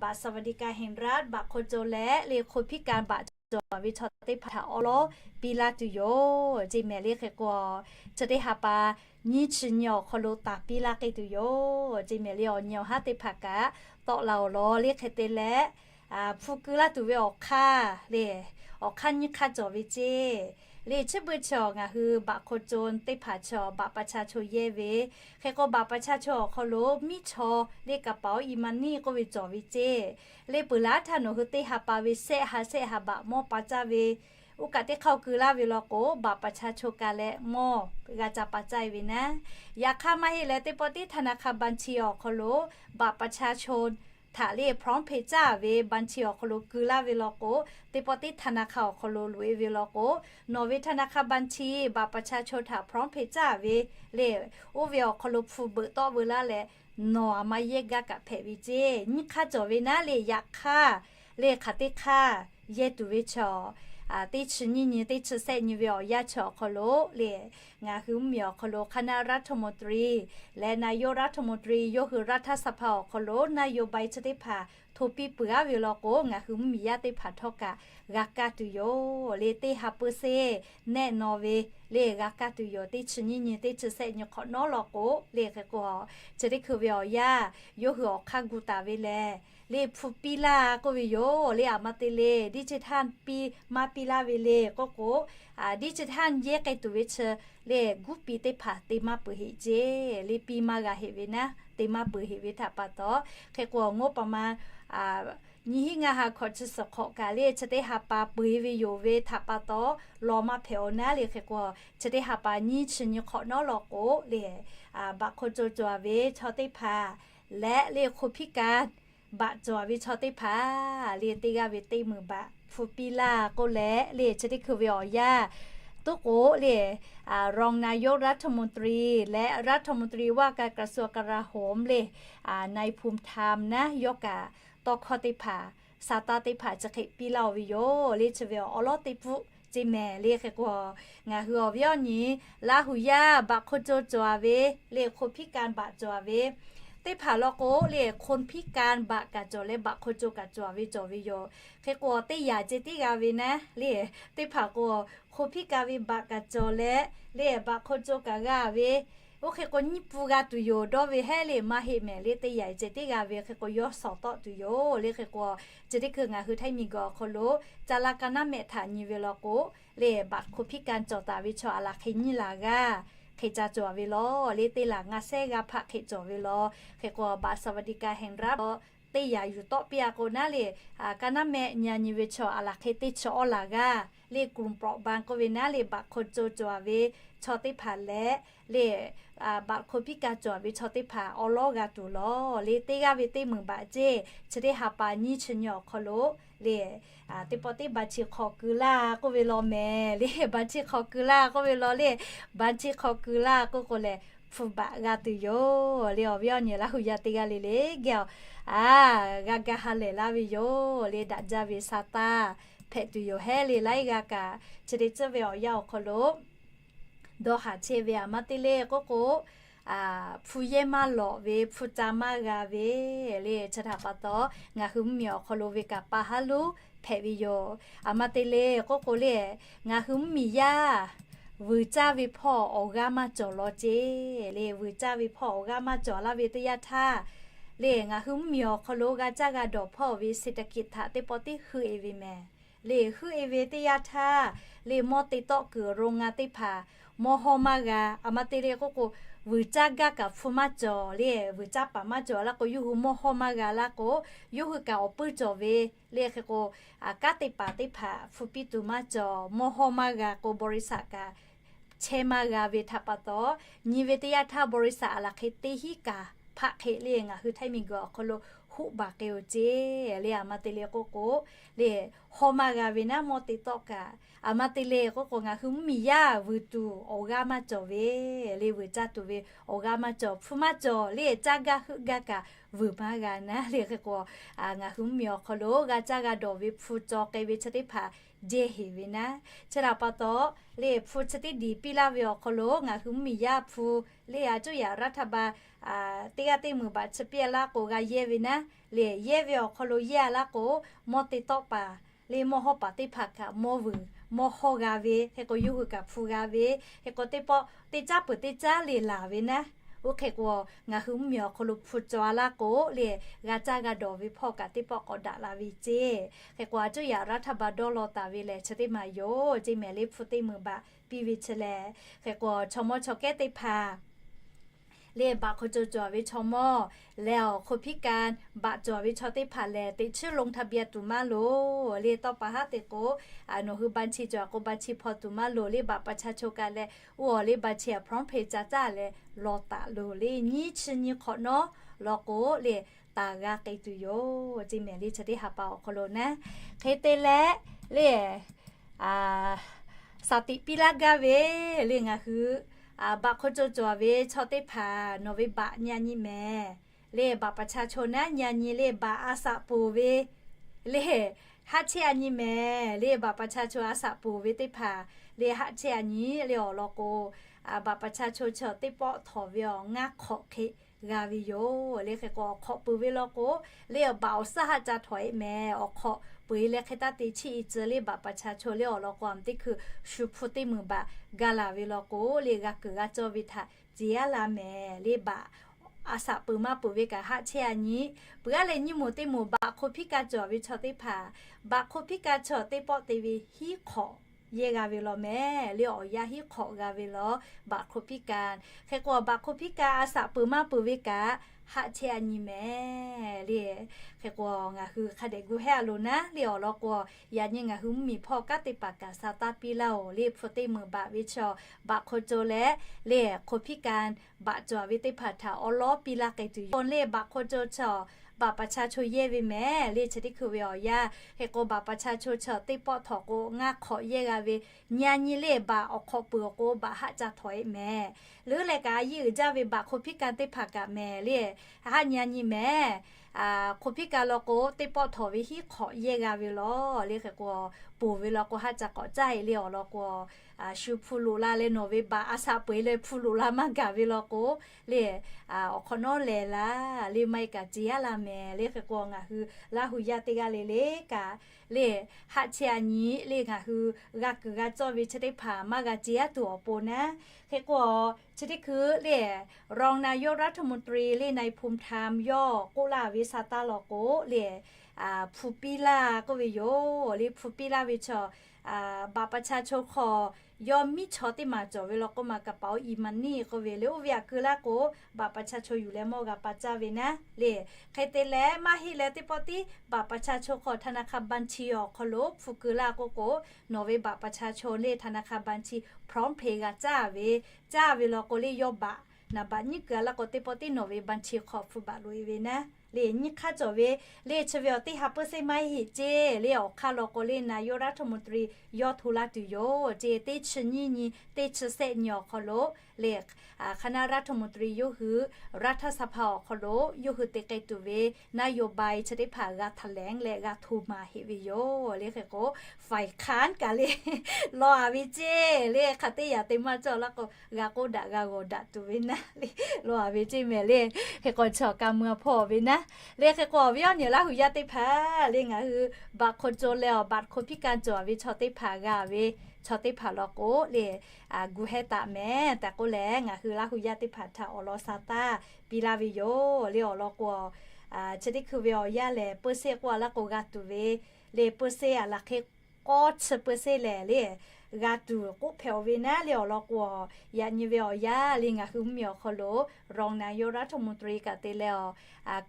บัตรสวัสดิการแห่งรัฐ baꞈ hk'aw co leh le คนพิการ baꞈ cawˬ ve chaw teˇ hpaˍ htaꞈ awˉ lawˉ piˇ laˇ tuˬ yoˬ ceˇ mehˍ le. Hk'e k'o, chi teˇ ha pa nyiˇ chi nyi awˬ hk'aw lo taˍ piˇ laˇ k'ai tuˬ yoˬ ceˇ mehˍ le. Awˬ nyi awˬ haˉ teˇ hpaˍ kaꞈ tawˆ la awˬ lawn le. Hk'e te leh, hpu keu laˇ tuˬ ve awˬ hk'aˇ le, awˬ hk'aˇ nyiˇ hk'aˇ cawˬ ve ceˇ le. Chi beuꞈ chaw ngaˬ hui บัตรคนจน teˇ hpaˍ chaw บัตรประชาชน yehˇ ve. Hk'e k'o, บัตรประชาชน awˬ hk'aw lo miˉ chaw le กระเป๋าอีก money k'oˆ ve cawˬ ve ceˇ le. Peuˬ laˇ htaˇ nawˬ hui teˇ ha pa ve shehˆ ha shehˆ ha บัตร mawˇ pa caˇ ve, oˇ kaꞈ teˇ hk'aˇ keu laˇ ve law k'o, บัตรประชาชน ka leh mawˇ g'a ca pa caˇ e ve naˉ. Yaꞈ hk'aˇ maˇ heˆ leh, teˇ pawˆ tiˉ ธนาคาร บัญชี awˬ hk'aw lo บัตรประชาชน htaꞈ le พร้อมเพย์ caˇ ve บัญชี awˬ hk'aw lo keu laˇ ve law k'o, teˇ pawˆ tiˉ ธนาคาร awˬ hk'aw lo loꞈ e ve law k'o, nawˬ ve ธนาคาร บัญชี บัตรประชาชน htaꞈ พร้อมเพย์ caˇ ve le, oˇ ve awˬ hk'aw lo hpu beuꞈ tawˆ veu laˇ leh, nawˬ aˬ ma yehˇ gaˇ kaꞈ hpehꞈ ve ceˇ. Nyiˇ hk'aˇ cawˬ ve naˉ le. Yaꞈ hk'aˇ le, hk'aˬ teˇ hk'aˇ yehˇ tuˬ ve chaw, teˇ chi nyiˇ nyi, teˇ chi shehˆ nyi ve awˬ yanˇ chi awˬ hk'aw lo le, ngaˬ hui mvuhˇmiˬ awˬ hk'aw lo คณะรัฐมนตรี leh นายกรัฐมนตรี yawˇ hui รัฐสภา awˬ hk'aw lo นโยบาย chi teˇ hpaˍ hto piˇ peuˬ aˉ ve law k'o, ngaˬ hui mvuhˇmiˬ yaˇ teˇ hpaˍ htawˇ kaꞈ g'a kaˇ tuˬ yoˬ le. Teˇ ha เปอร์เซ็นต์ nehˆ naw ve le g'a kaˇ tuˬ yoˬ. Teˇ chi nyiˇ nyi, teˇ chi shehˆ nyi hk'awꞈ nawˉ law k'o le. Hk'e k'o, chi teˇ hkui ve awˬ yanˇ yawˇ hui awˬ hk'aˇ gu taˍ ve lehˬ, le hpu piˇ laˇ k'oˆ ve yoˬ le. Aˬ ma te le, ดิจิทัล piˇ maˇ piˇ laˇ ve le k'oˆ k'o, ดิจิทัล yehˇ k'ai tuˬ ve chi le guˇ pi teˇ hpaˍ te maˇ peuˬ heꞈ ceˇ le. Piˇ maˇ g'a heꞈ ve naˉ, te maˇ peuˬ heꞈ ve htaꞈ pa taw, hk'e k'o, awˬ ngoˇ pa ma nyiˇ hinˉ ngaˇ ha hkawꞈ chi suhˍ hk'awꞈ kaꞈ le, chi teˇ ha pa peuˬ e ve yoˬ ve htaꞈ pa taw, lawˬ maˇ hpehꞈ awˬ naˉ le. Hk'e k'o, chi teˇ ha pa nyiˇ chi nyi hk'awꞈ nawˉ law k'o le, บัตรคนจน cawˬ ve chaw teˇ hpaˍ leh le คนพิการ baꞈ cawˬ ve chaw teˇ hpaˍ le, teˇ g'aˇ ve teˇ meunˍ baꞈ hpu piˇ laˇ k'oˆ leh le, chi teˇ hkui ve awˬ yanˇ toˉ k'o le, รองนายกรัฐมนตรี และรัฐมนตรีว่าการกระทรวงกลาโหม le, นายภูมิธรรม naˉ yawˇ kaꞈ tawˇ hkawˇ teˇ hpaˍ, sa taˇ teˇ hpaˍ chi hk'e piˇ laˇ-oˬ ve yoˬ le. Chi ve awˬ lawn teˇ pfuhˆ ceˇ mehˍ le. Hk'e k'o, ngaˬ hui awˬ viˉ awˬ nyi Laˇ hu yaˇ บัตรคนจน cawˬ ve le, คนพิการ baꞈ cawˬ ve teˇ hpaˍ law k'o le, คนพิการ baꞈ kaꞈ cawˬ leh บัตรคนจน kaꞈ cawˬ ve cawˬ ve yoˬ. Hk'e k'o, teˇ yanˇ ceh tiˉ g'a ve naˉ le, teˇ hpaˍ k'o, คนพิการ ve baꞈ kaꞈ cawˬ leh le, บัตรคนจน kaꞈ g'a ve, oˇ hk'e k'o nyiˇ pun g'a tuˬ yoˬ dawˇ ve hehˉ le, maˇ heˆ mehˍ le. Teˇ yanˇ ceh tiˉ g'a ve hk'e k'o, yawˇ shawˍ tawˆ tuˬ yoˬ le. Hk'e k'o, chi teˇ hkui ngaˬ hui Htaiˇ miˬguiˬ awˬ hk'aw lo ca la ka naˉ mehˆ htaꞈ nyi ve law k'o le, บัตรคนพิการ cawˬ taˍ ve chaw aˬ laˬ hk'e nyiˇ laˬ g'aˇ hk'e ca cawˬ ve law le. Teˇ laˬ ngaˇ shehˉ g'aˇ hpaˆ hk'e cawˬ ve law. Hk'e k'o, บัตรสวัสดิการแห่งรัฐ teˇ yanˇ yuˬ tawˆ piˇ a k'o naˉ le, ka naˉ mehˆ nyi a nyi ve chaw aˬ laˬ hk'e teˇ chi awˇ laˬ g'aˇ le, กลุ่มเปราะบาง k'oˆ ve naˉ le, บัตรคนจน cawˬ ve chaw teˇ hpaˍ leh le, บัตรคนพิการ cawˬ ve chaw teˇ hpaˍ awˉ lawˉ g'a tuˬ law le. Teˇ g'aˇ ve teˇ meunˍ baꞈ ceˇ, chi teˇ ha pa nyiˇ chi nyi awˬ hk'aw lo le, teˇ pawˆ tiˉ บัญชีขอคืน laˇ k'oˆ ve law mehˍ le. บัญชีขอคืน laˇ k'oˆ ve law le, บัญชีขอคืน laˇ k'oˆ k'o lehˬ, hpu baꞈ g'a tuˬ yoˬ le. Awˬ viˉ awˬ nyi Laˇ hu yaˇ teˇ g'aˇ le le geh awˬ, a, g'a ga ha lehˬ laˇ ve yoˬ le. Daꞈ jaˇ ve sa taˇ hpehꞈ tuˬ yoˬ hehˉ le. Laiˉ g'aˇ kaꞈ chi te tcuhˇ ve awˬ yanˇ awˬ hk'aw lo dawˇ haˍ chehˇ ve aˬ ma te le k'oˆ k'o, hpu yehˇ maˇ lawꞈ ve, hpu ca maˇ g'a ve le. Chi htaꞈ pa taw, ngaˬ hui mvuhˇmiˬ awˬ hk'aw lo ve kaꞈ pa haˉ lonˉ hpehꞈ ve yoˬ. Aˬ ma te le k'oˆ k'o le, ngaˬ hui mvuhˇmiˬ yaˇ vuiˬ caˇ ve hpawˇ awˬ g'aˇ maˇ cawˬ law ceˇ le. Vuiˬ caˇ ve hpawˇ awˬ g'aˇ maˇ cawˬ laˇ ve teˇ yanˇ htaˇ le, ngaˬ hui mvuhˇmiˬ awˬ hk'aw lo g'a caˇ g'a dawˬ hpawˇ ve เศรษฐกิจ htaꞈ teˇ pawˆ tiˉ heuˆ e ve mehˍ le. Heuˆ e ve teˇ yanˇ htaˇ le, mawˇ te tawˆ kuiˬ โรงงาน teˇ hpaˍ mawˇ hawˇ maˇ g'a. Aˬ ma te le k'oˆ k'o, vuiˬ caˇ gaˇ kaꞈ hpu maˇ cawˬ le. Vuiˬ caˇ paˍ maˇ cawˬ laˇ k'o, yawˇ hui mawˇ hawˇ maˇ g'a laˇ k'o, yawˇ hui kaꞈ awˬ puiˇ cawˬ ve le. Hk'e k'o, kanˉ te paˍ teˇ hpaˍ hpu piˇ tuˬ maˇ cawˬ, mawˇ hawˇ maˇ g'a k'o, บริษัท kaꞈ chehˇ maˇ g'a ve htaꞈ pa taw, nyi ve teˇ yanˇ htaˇ บริษัท aˬ laˬ hk'e teˇ hinˉ kaꞈ hpaˆ hk'e le ngaˬ hui Htaiˇ miˬguiˬ awˬ hk'aw lo hoˆ baˬ k'ai-o ceˇ le. Aˬ ma te le k'oˆ k'o, le, hawˇ maˇ g'a ve naˉ mawˇ te tawˆ kaꞈ. Aˬ ma te le k'oˆ k'o, ngaˬ hui mvuhˇmiˬ yaˇ vuiˬ tuˬ awˬ g'aˇ maˇ cawˬ ve le, vuiˬ caˇ tuˬ ve awˬ g'aˇ maˇ cawˬ, hpu maˇ cawˬ le, caˇ gaˇ heuˆ gaˇ kaꞈ vuiˬ maˇ g'a naˉ le. Hk'e k'o, ngaˬ hui mvuhˇmiˬ awˬ hk'aw lo g'a caˇ g'a dawˬ ve hpu caw k'ai ve chi teˇ hpaˍ jehˇ heˍ ve naˉ. Chi htaꞈ pa taw, le hpu chi teˇ diˬ piˇ laˇ ve awˬ hk'aw lo ngaˬ hui mvuhˇmiˬ yaˇ hpu le, a cuˇ yaꞈ รัฐบาล teˇ g'aˇ teˇ meunˍ baꞈ chi piˇ laˇ k'o g'a yehˇ ve naˉ. Le yehˇ ve awˬ hk'aw lo yehˇ a laˇ k'o, mawˇ te tawˆ paˍ le mawˇ hawˇ paˍ teˇ hpaˍ kaꞈ mawˇ vuiˬ mawˇ hawˇ g'a ve, hk'e k'o yawˇ hui kaꞈ hpu g'a ve, hk'e k'o teˇ pawˆ teˇ caˉ peuˬ teˇ caˉ le laˬ ve naˉ. Oˇ hk'e k'o, ngaˬ hui mvuhˇmiˬ awˬ hk'aw lo hpu caw a laˇ k'o le, g'a caˇ g'a dawˬ ve hpawˇ kaꞈ teˇ pawˆ k'awꞈ daꞈ la ve ceˇ. Hk'e k'o, a cuˇ yaꞈ รัฐบาล dawˇ law taˍ ve lehˬ, chi teˇ maˬ yoˬ ceˇ mehˍ le. Hpu teˇ meunˍ baꞈ piˇ ve chi lehˬ, hk'e k'o, chaw mawˇ chaw kehˉ teˇ hpaˍ le, baꞈ hk'aw caw cawˬ ve chaw mawˇ leh awˬ hk'oˆ พิการ baꞈ cawˬ ve chaw teˇ hpaˍ lehˬ, teꞈ chiˉ ลงทะเบียน tuˬ maˇ loˍ le. Tawˇ pa haˉ te k'o, nawˬ hui บัญชี cawˬ k'o บัญชี hpawˇ tuˬ maˇ loˍ le. Baꞈ ประชาชน kaꞈ leh, oˇ awˬ le บัญชี a พร้อมเพย์ ca caˇ leh law taˍ loˍ le. Nyiˇ chi nyi hk'awꞈ nawˉ law k'o le, taˍ g'a k'ai tuˬ yoˬ ceˇ mehˍ le. Chi teˇ ha pa awˬ hk'aw lo naˉ, hk'e te leh le, saˍ tiꞈ piˇ laˇ gaˇ ve le. Ngaˬ hui baꞈ hk'aw caw cawˬ ve chaw teˇ hpaˍ nawˬ ve baꞈ nyi a nyi mehˍ le. Baꞈ ประชาชน naˉ nyi a nyi le, baꞈ a saꞈ ponˬ ve le, haˆ chehˇ a nyi mehˍ le. Baꞈ ประชาชน a saꞈ ponˬ ve teˇ hpaˍ le, haˆ chehˇ a nyi le awˬ lawn k'o, baꞈ ประชาชน chaw teˇ pawˆ htawˍ ve awˬ ngaˇ hk'awꞈ hk'e g'a ve yoˬ le. Hk'e k'o, awˬ hk'awꞈ peuˬ ve law k'o le, baꞈ awˬ suhˉ haˆ ca htawꞈ e mehˍ. Awˬ hk'awꞈ peuˬ e leh hk'e taˇ te chiˇ e tcuh le, baꞈ ประชาชน le awˬ lawn k'o, a teˇ hkui shu hpu teˇ meunˍ baꞈ gaˇ laˬ ve law k'o le, g'a kuiˬ g'a cawˇ ve htaꞈ ceˍ yaˇ la mehˍ le. Baꞈ a saꞈ peuˬ maˇ peuˬ ve kaꞈ haˆ chehˇ a nyi. Peuˬ aˉ leh nyiˇ moˍ teˇ moˍ baꞈ hk'oˆ พิการ cawˬ ve chaw teˇ hpaˍ, baꞈ hk'oˆ พิการ chaw teˇ pawˆ te ve hiˉ hk'awꞈ yehˇ g'a ve law mehˍ le. Awˬ yanˇ hiˉ hk'awꞈ g'a ve law, baꞈ hk'oˆ พิการ. Hk'e k'o, baꞈ hk'oˆ พิการ a saꞈ peuˬ maˇ peuˬ ve kaꞈ haˆ chehˇ a nyi mehˍ le. Hk'e k'o, ngaˬ hui hk'a dehꞈ gu hehˉ a loˍ naˉ le awˬ lawn k'o, yaꞈ nyi ngaˬ hui mvuhˇmiˬ hpawˇ kanˉ te paˍ kaꞈ sa taˇ piˇ laˇ-oˬ le. Hpu teˇ meunˍ baꞈ ve chaw, baꞈ hk'aw caw leh le hk'oˆ พิการ baꞈ cawˬ ve teˇ hpaˍ htaꞈ awˉ lawˉ piˇ laˇ k'ai tuˬ yoˬ le. Baꞈ hk'aw caw chaw, baꞈ ประชาชน yehˇ ve mehˍ le. Chi teˇ hkui ve awˬ yanˇ hk'e k'o, baꞈ ประชาชน chaw teˇ pawˆ htawꞈ k'o ngaˇ hk'awꞈ yehˇ g'a ve, nyi a nyi le baꞈ awˬ hk'awꞈ peuˬ awˬ k'o baꞈ haˆ ca htawꞈ e mehˍ. Leuˉ leh kaꞈ a yiˇ uiˍ jaˇ ve baꞈ hk'oˆ พิการ teˇ hpaˍ kaꞈ mehˍ le, haˆ nyi a nyi mehˍ. Hk'oˆ พิการ law k'o, teˇ pawˆ htawꞈ ve hiˉ hk'awꞈ yehˇ g'a ve law le. Hk'e k'o, ponˬ ve law k'o, haˆ ca k'awꞈ caˇ e le awˬ lawn k'o, shu hpu loꞈ la leh nawˬ ve baꞈ a saꞈ peuˬ e leh hpu loꞈ la maˇ gaˬ ve law k'o le, awˬ hk'awꞈ nawˉ lehˬ la le, maˇ heˆ kaꞈ ceˍ yaˇ la mehˍ le. Hk'e k'o, ngaˬ hui Laˇ hu yaˇ teˇ g'aˇ le le kaꞈ le, haˆ chehˇ a nyi le ngaˬ hui g'a kuiˬ g'a cawˇ ve chi teˇ hpaˍ maˇ g'a ceˍ yaˇ tuˬ awˬ pon naˉ. Hk'e k'o, chi teˇ hkui le รองนายกรัฐมนตรี le นายภูมิธรรม yawˇ k'oˆ laˇ ve sa taˇ law k'o le, hpu piˇ laˇ k'oˆ ve yoˬ le. Hpu piˇ laˇ ve chaw, baꞈ ประชาชน hk'aw yawˇ miˉ chaw teˇ maˬ cawˬ ve law k'o, maˬ kaˍ paˍ oˇ i ma niˇ k'oˆ ve le. Oˇ ve aꞈ keu laˇ k'o, baꞈ ประชาชน yuˬ leh mawˇ g'a pa caˇ ve naˉ le. Hk'e te leh maˇ heˆ leh teˇ pawˆ tiˉ baꞈ ประชาชน hk'aw ธนาคารบัญชี awˬ hk'aw lo hpu keu laˇ k'oˆ k'o, nawˬ ve baꞈ ประชาชน le ธนาคารบัญชี พร้อมเพย์ g'a caˇ ve, caˇ ve law k'o le yawˇ baꞈ naˍ baꞈ nyiˉ keu a laˇ k'o, teˇ pawˆ tiˉ nawˬ ve บัญชี hk'aw hpu baꞈ loꞈ e ve naˉ le. Nyiˇ hk'aˇ cawˬ ve le, chi ve awˬ teˇ ha peuˬ seˆ maˇ heˆ ceˇ le. Awˬ hk'aˇ law k'o le นายกรัฐมนตรี yawˇ hto laˇ tuˬ yoˬ ceˇ. Teˇ chi nyiˇ nyi, teˇ chi sehˆ nyi awˬ hk'aw lo le, คณะรัฐมนตรี yawˇ hui รัฐสภา awˬ hk'aw lo yawˇ hui te k'ai tuˬ ve นโยบาย chi teˇ hpaˍ g'a htaꞈ lehˬ leh g'a hto maˍ heˆ ve yoˬ le. Hk'e k'o, ฝ่ายค้าน kaꞈ le law a ve ceˇ le. Hk'aˬ teˇ yaꞈ te maˇ cawˇ laˇ k'o, g'a k'oˆ daꞈ g'a g'awˬ daꞈ tuˬ ve naˉ le, law a ve ceˇ mehˍ le. Hk'e k'o, chaw ka mui a hpawˇ ve naˉ le. Hk'e k'o, awˬ viˉ awˬ nyi Laˇ hu yaˇ teˇ hpaˍ le, ngaˬ hui baꞈ hk'aw caw leh awˬ baꞈ hk'oˆ พิการ cawˬ ve chaw teˇ hpaˍ g'a ve chaw teˇ hpaˍ law k'o le, gu hehˉ taˍ mehˍ tehꞈ k'oˆ leh, ngaˬ hui Laˇ hu yaˇ teˇ hpaˍ htaꞈ awˬ lawn sa taˇ piˇ laˇ ve yoˬ le. Awˬ lawn k'o, chi teˇ hkui ve awˬ yanˇ lehˬ, peuˬ seˆ k'oˆ a laˇ k'o g'a tuˬ ve le, peuˬ seˆ a laˬ hk'e k'awˇ chi peuˬ seˆ lehˬ le, g'a tuˬ k'oˆ hpehꞈ-oˬ ve naˉ le. Awˬ lawn k'o, yaꞈ nyi ve awˬ yanˇ le ngaˬ hui mvuhˇmiˬ awˬ hk'aw lo รองนายกรัฐมนตรี kaꞈ te leh awˬ,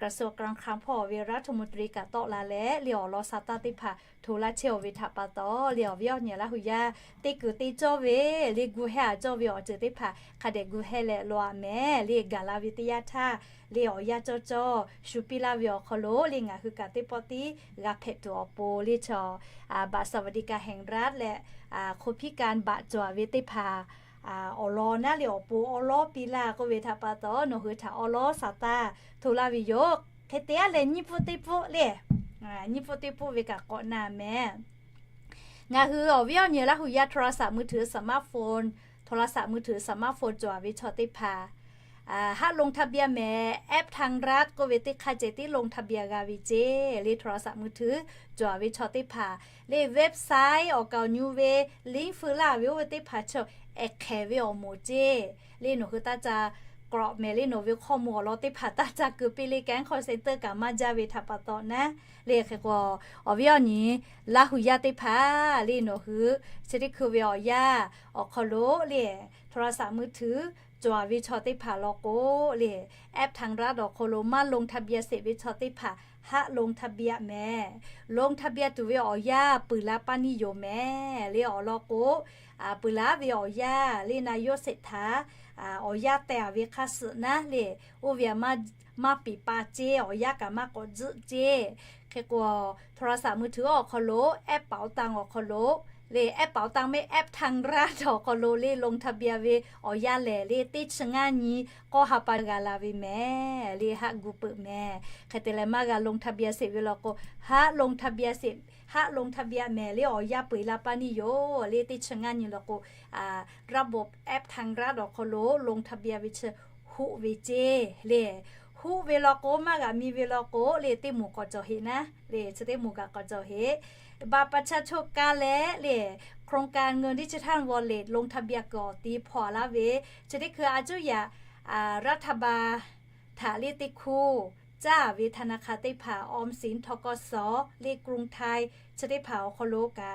กระทรวงการคลัง hpawˇ ve รัฐมนตรี kaꞈ tawˆ la leh le awˬ lawn sa taˇ teˇ hpaˍ hto laˇ chehˇ-oˬ ve htaꞈ pa taw le, awˬ viˉ awˬ nyi Laˇ hu yaˇ teˇ kuiˬ te cawˇ ve le, gu hehˉ a cawˇ ve awˬ ceuˬ teˇ hpaˍ hk'a dehꞈ gu hehˉ leh law a mehˍ le. Gaˬ la ve teˇ yanˇ htaˇ le awˬ yanˇ cawˇ cawˇ shu piˇ laˇ ve awˬ hk'aw lo le ngaˬ hui kaꞈ teˇ pawˆ tiˉ g'a hpehꞈ tuˬ awˬ pon le chaw บัตรสวัสดิการแห่งรัฐ leh คนพิการ baꞈ cawˬ ve teˇ hpaˍ awˬ lawn naˉ le awˬ pon awˉ lawˉ piˇ laˇ k'oˆ ve htaꞈ pa taw nawˬ hui htaꞈ awˉ lawˉ sa taˇ hto laˇ ve yoˬ. Hk'e te a leh nyiˇ pfuhˇ teˇ pfuhˇ le, nyiˇ pfuhˇ teˇ pfuhˇ ve kaꞈ k'awꞈ na mehˍ. Ngaˬ hui awˬ viˉ awˬ nyi Laˇ hu yaˇ โทรศัพท์มือถือ สมาร์ทโฟน โทรศัพท์มือถือ สมาร์ทโฟน cawˬ ve chaw teˇ hpaˍ haˆ ลงทะเบียน mehˍ, แอปทางรัฐ k'oˆ ve teˇ hk'aˇ ceh tiˉ ลงทะเบียน g'a ve ceˇ le โทรศัพท์มือถือ cawˬ ve chaw teˇ hpaˍ le website awˬ kaˍ awˬ nyi ve link feu laˇ ve oˇ ve teˇ hpaˍ chaw ehˍ hk'ehˍ ve awˬ moˍ ceˇ le nawˬ hui taˇ ca k'awꞈ mehˍ le nawˬ ve ข้อมูล awˬ lawn teˇ hpaˍ taˇ ca keu piˇ le แก๊ง call center kaꞈ maˇ jaˇ ve htaꞈ pa taw naˉ le hk'e k'o awˬ viˉ awˬ nyi Laˇ hu yaˇ teˇ hpaˍ le nawˬ hui chi teˇ hkui ve awˬ yanˇ awˬ hk'aw lo le โทรศัพท์มือถือ cawˬ ve chaw teˇ hpaˍ law k'o le แอปทางรัฐ awˬ hk'aw lo maˇ ลงทะเบียน sheˍ ve chaw teˇ hpaˍ haˆ ลงทะเบียน mehˍ, ลงทะเบียน tuˬ ve awˬ yanˇ peuˬ la paˇ niˇ yoˬ mehˍ le awˬ lawn k'o peuˬ la ve awˬ yanˇ le นายกเศรษฐา awˬ yanˇ teh a ve hk'aˇ suhˍ naˉ le oˇ ve maˇ piˍ pa ceˇ awˬ yanˇ kaꞈ maˇ k'awꞈ tzuhˆ ceˇ. Hk'e k'o โทรศัพท์มือถือ awˬ hk'aw lo แอปเป๋าตัง awˬ hk'aw lo le แอปเป๋าตัง mehˆ แอปทางรัฐ awˬ hk'aw lo le ลงทะเบียน ve awˬ yanˇ lehˬ le teˇ chi ngaˇ nyi k'awˇ ha pa g'a la ve mehˍ le haˆ gu peuˬ mehˍ. Hk'e te leh maˇ g'a ลงทะเบียน sheˍ ve law k'o haˆ ลงทะเบียน sheˍ, haˆ ลงทะเบียน mehˍ le awˬ yanˇ peuˬ la paˇ niˇ yoˬ le teˇ chi ngaˇ nyi law k'o ระบบ แอปทางรัฐ awˬ hk'aw lo ลงทะเบียน ve chi huˆ ve ceˇ le. Huˆ ve law k'o maˇ g'a mi ve law k'o le teˇ moˍ k'awꞈ cawˬ heꞈ naˉ le chi teˇ moˍ kaꞈ k'awꞈ cawˬ heꞈ. บัตรประชาชน kaˇ leh le โครงการเงินดิจิทัลวอลเล็ต ลงทะเบียน kuiˬ awˬ ti hpaw laˇ ve chi teˇ hkui a cuˇ yaꞈ รัฐบาล htaꞈ le teˇ hkuˇ caˇ ve ธนาคาร teˇ hpaˍ ออมสิน ทกส le กรุงไทย chi teˇ hpaˍ awˬ hk'aw lo kaꞈ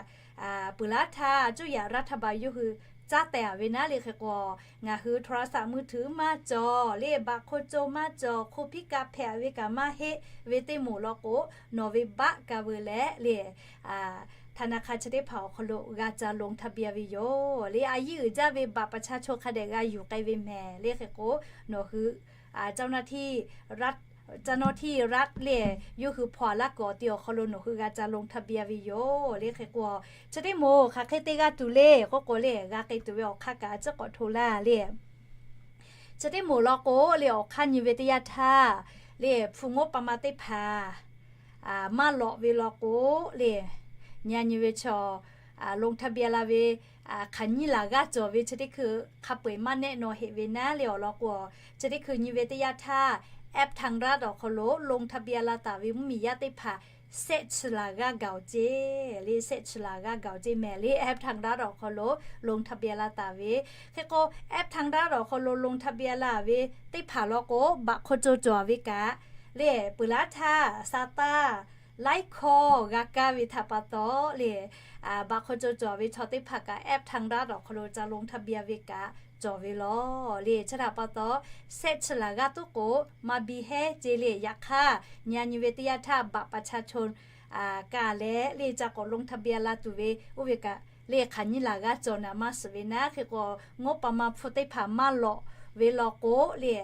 peuˬ laˇ htaˇ a cuˇ yaꞈ รัฐบาล yawˇ hui caˇ teh a ve naˉ le hk'e k'o ngaˬ hui โทรศัพท์มือถือ maˇ cawˬ le บัตรคนจน maˇ cawˬ คนพิการ hpehꞈ ve kaꞈ maˇ heˆ ve teˇ moˍ law k'o nawˬ ve บัตร kaˇ veu leh le ธนาคาร chi teˇ hpaˍ awˬ hk'aw lo g'a ca ลงทะเบียน ve yoˬ le a yiˇ uiˍ jaˇ ve บัตรประชาชน hk'a dehꞈ g'a yuˬ k'ai ve mehˍ le hk'e k'o nawˬ hui เจ้าหน้าที่รัฐ เจ้าหน้าที่รัฐ le yawˇ hui hpaw laˇ kuiˬ awˬ ti awˬ hk'aw lo nawˬ hui g'a ca ลงทะเบียน ve yoˬ le hk'e k'o chi teˇ moˍ hk'aˬ hk'e te g'a tuˬ le k'oˆ k'o le g'a k'ai tuˬ ve awˬ hk'aˇ kaꞈ a ciˉ k'awꞈ hto laˇ le. Chi teˇ moˍ law k'o le awˬ hk'aˇ nyi ve teˇ yanˇ htaˇ le hpu งบประมาณ teˇ hpaˍ maˇ lawꞈ ve law k'o le nyi a nyi ve chaw ลงทะเบียน la ve hk'aˬ nyiˇ laˬ g'aˇ cawˬ ve chi teˇ hkui hk'a peu eˬ maˇ nehˆ naw heꞈ ve naˉ le awˬ lawn k'o chi teˇ hkui nyi ve teˇ yanˇ htaˇ แอปทางรัฐ awˬ hk'aw lo ลงทะเบียน la taˍ ve mvuhˇmiˬ yaˇ teˇ hpaˍ shehˆ chi laˬ g'aˇ gaˬ oˬ ceˇ le shehˆ chi laˬ g'aˇ gaˬ oˬ ceˇ mehˍ le แอปทางรัฐ awˬ hk'aw lo ลงทะเบียน la taˍ ve hk'e k'o แอปทางรัฐ awˬ hk'aw lo ลงทะเบียน la ve teˇ hpaˍ law k'o บัตรคนจน cawˬ ve kaꞈ le peuˬ laˇ htaˇ sa taˇ laiˉ hkawˇ g'a kaˇ ve htaꞈ pa taw le บัตรคนจน cawˬ ve chaw teˇ hpaˍ kaꞈ แอปทางรัฐ awˬ hk'aw lo ca ลงทะเบียน ve kaꞈ cawˬ ve law le chi htaꞈ pa taw shehˆ chi laˬ g'aˇ tuˉ k'o maˇ biˇ heˉ ceˇ le. Yaꞈ hk'aˇ nyi a nyi ve teˇ yanˇ htaˇ บัตรประชาชน kaꞈ leh le ca k'awꞈ ลงทะเบียน la tuˬ ve oˇ ve kaꞈ le hk'aˬ nyiˇ laˬ g'aˇ cawˬ naˍ maˇ suhˍ ve naˉ hk'e k'o งบประมาณ hpu teˇ hpaˍ maˇ lawꞈ ve law k'o le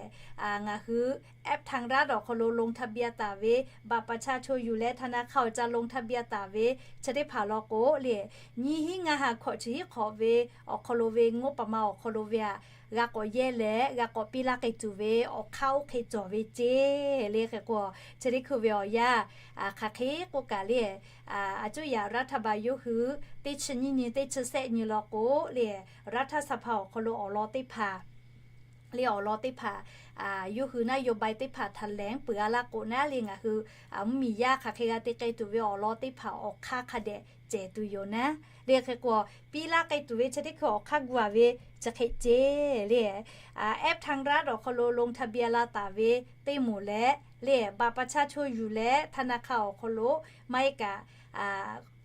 ngaˬ hui แอปทางรัฐ awˬ hk'aw lo ลงทะเบียน taˍ ve บัตรประชาชน yuˬ leh ธนาคาร awˬ ca ลงทะเบียน taˍ ve chi teˇ hpaˍ law k'o le nyiˇ hinˉ ngaˇ ha hkawꞈ chi hiˉ hk'awꞈ ve awˬ hk'aw lo ve งบประมาณ awˬ hk'aw lo ve aꞈ g'a k'awꞈ yehˇ leh g'a k'awꞈ piˇ laˇ k'ai tuˬ ve awˬ hk'aˇ oˇ hk'e cawˬ ve ceˇ le hk'e k'o chi teˇ hkui ve awˬ yanˇ hk'aˬ hk'e k'oˆ kaꞈ le a cuˇ yaꞈ รัฐบาล yawˇ hui teˇ chi nyiˇ nyi teˇ chi shehˆ nyi law k'o le รัฐสภา awˬ hk'aw lo awˬ lawn teˇ hpaˍ le awˬ lawn teˇ hpaˍ yawˇ hui นโยบาย teˇ hpaˍ แถลง peuˬ a laˇ k'o naˉ le ngaˬ hui mvuhˇmiˬ yaˇ hk'aˬ hk'e g'a te k'ai tuˬ ve awˬ lawn teˇ hpaˍ awˬ hk'aˇ hk'a dehꞈ cehˬ tuˬ yoˬ naˉ le hk'e k'o piˇ laˇ k'ai tuˬ ve chi teˇ hkui awˬ hk'aˇ gu a ve chi hk'e ceˇ le แอปทางรัฐ awˬ hk'aw lo ลงทะเบียน la taˍ ve teˇ moˍ leh le บัตรประชาชน yuˬ leh ธนาคาร awˬ hk'aw lo maˇ heˆ kaꞈ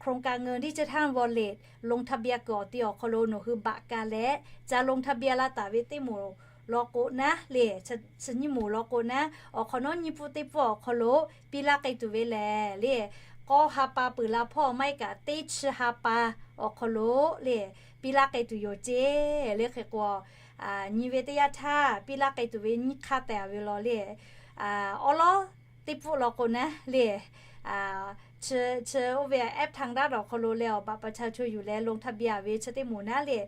โครงการเงินดิจิทัลวอลเล็ต ลงทะเบียน kuiˬ awˬ ti awˬ hk'aw lo nawˬ hui บัตร kaˇ leh ca ลงทะเบียน la taˍ ve teˇ moˍ law k'o naˉ le chi nyiˇ moˍ law k'o naˉ awˬ hk'awꞈ nawˉ nyiˇ pfuhˇ teˇ pfuhˇ awˬ hk'aw lo piˇ laˇ k'ai tuˬ ve lehˬ le k'awˇ ha pa peuˬ la hpawˇ maˇ heˆ kaꞈ teˇ chi ha pa awˬ hk'aw lo le piˇ laˇ k'ai tuˬ yoˬ ceˇ le hk'e k'o nyi ve teˇ yanˇ htaˇ piˇ laˇ k'ai tuˬ ve nyiˇ hk'aˇ tehꞈ a ve law le awˉ lawˉ teˇ pfuhˆ law k'o naˉ le, chi, chi oˇ ve แอปทางรัฐ awˬ hk'aw lo leh awˬ บัตรประชาชน yuˬ leh ลงทะเบียน ve chi teˇ moˍ naˉ le,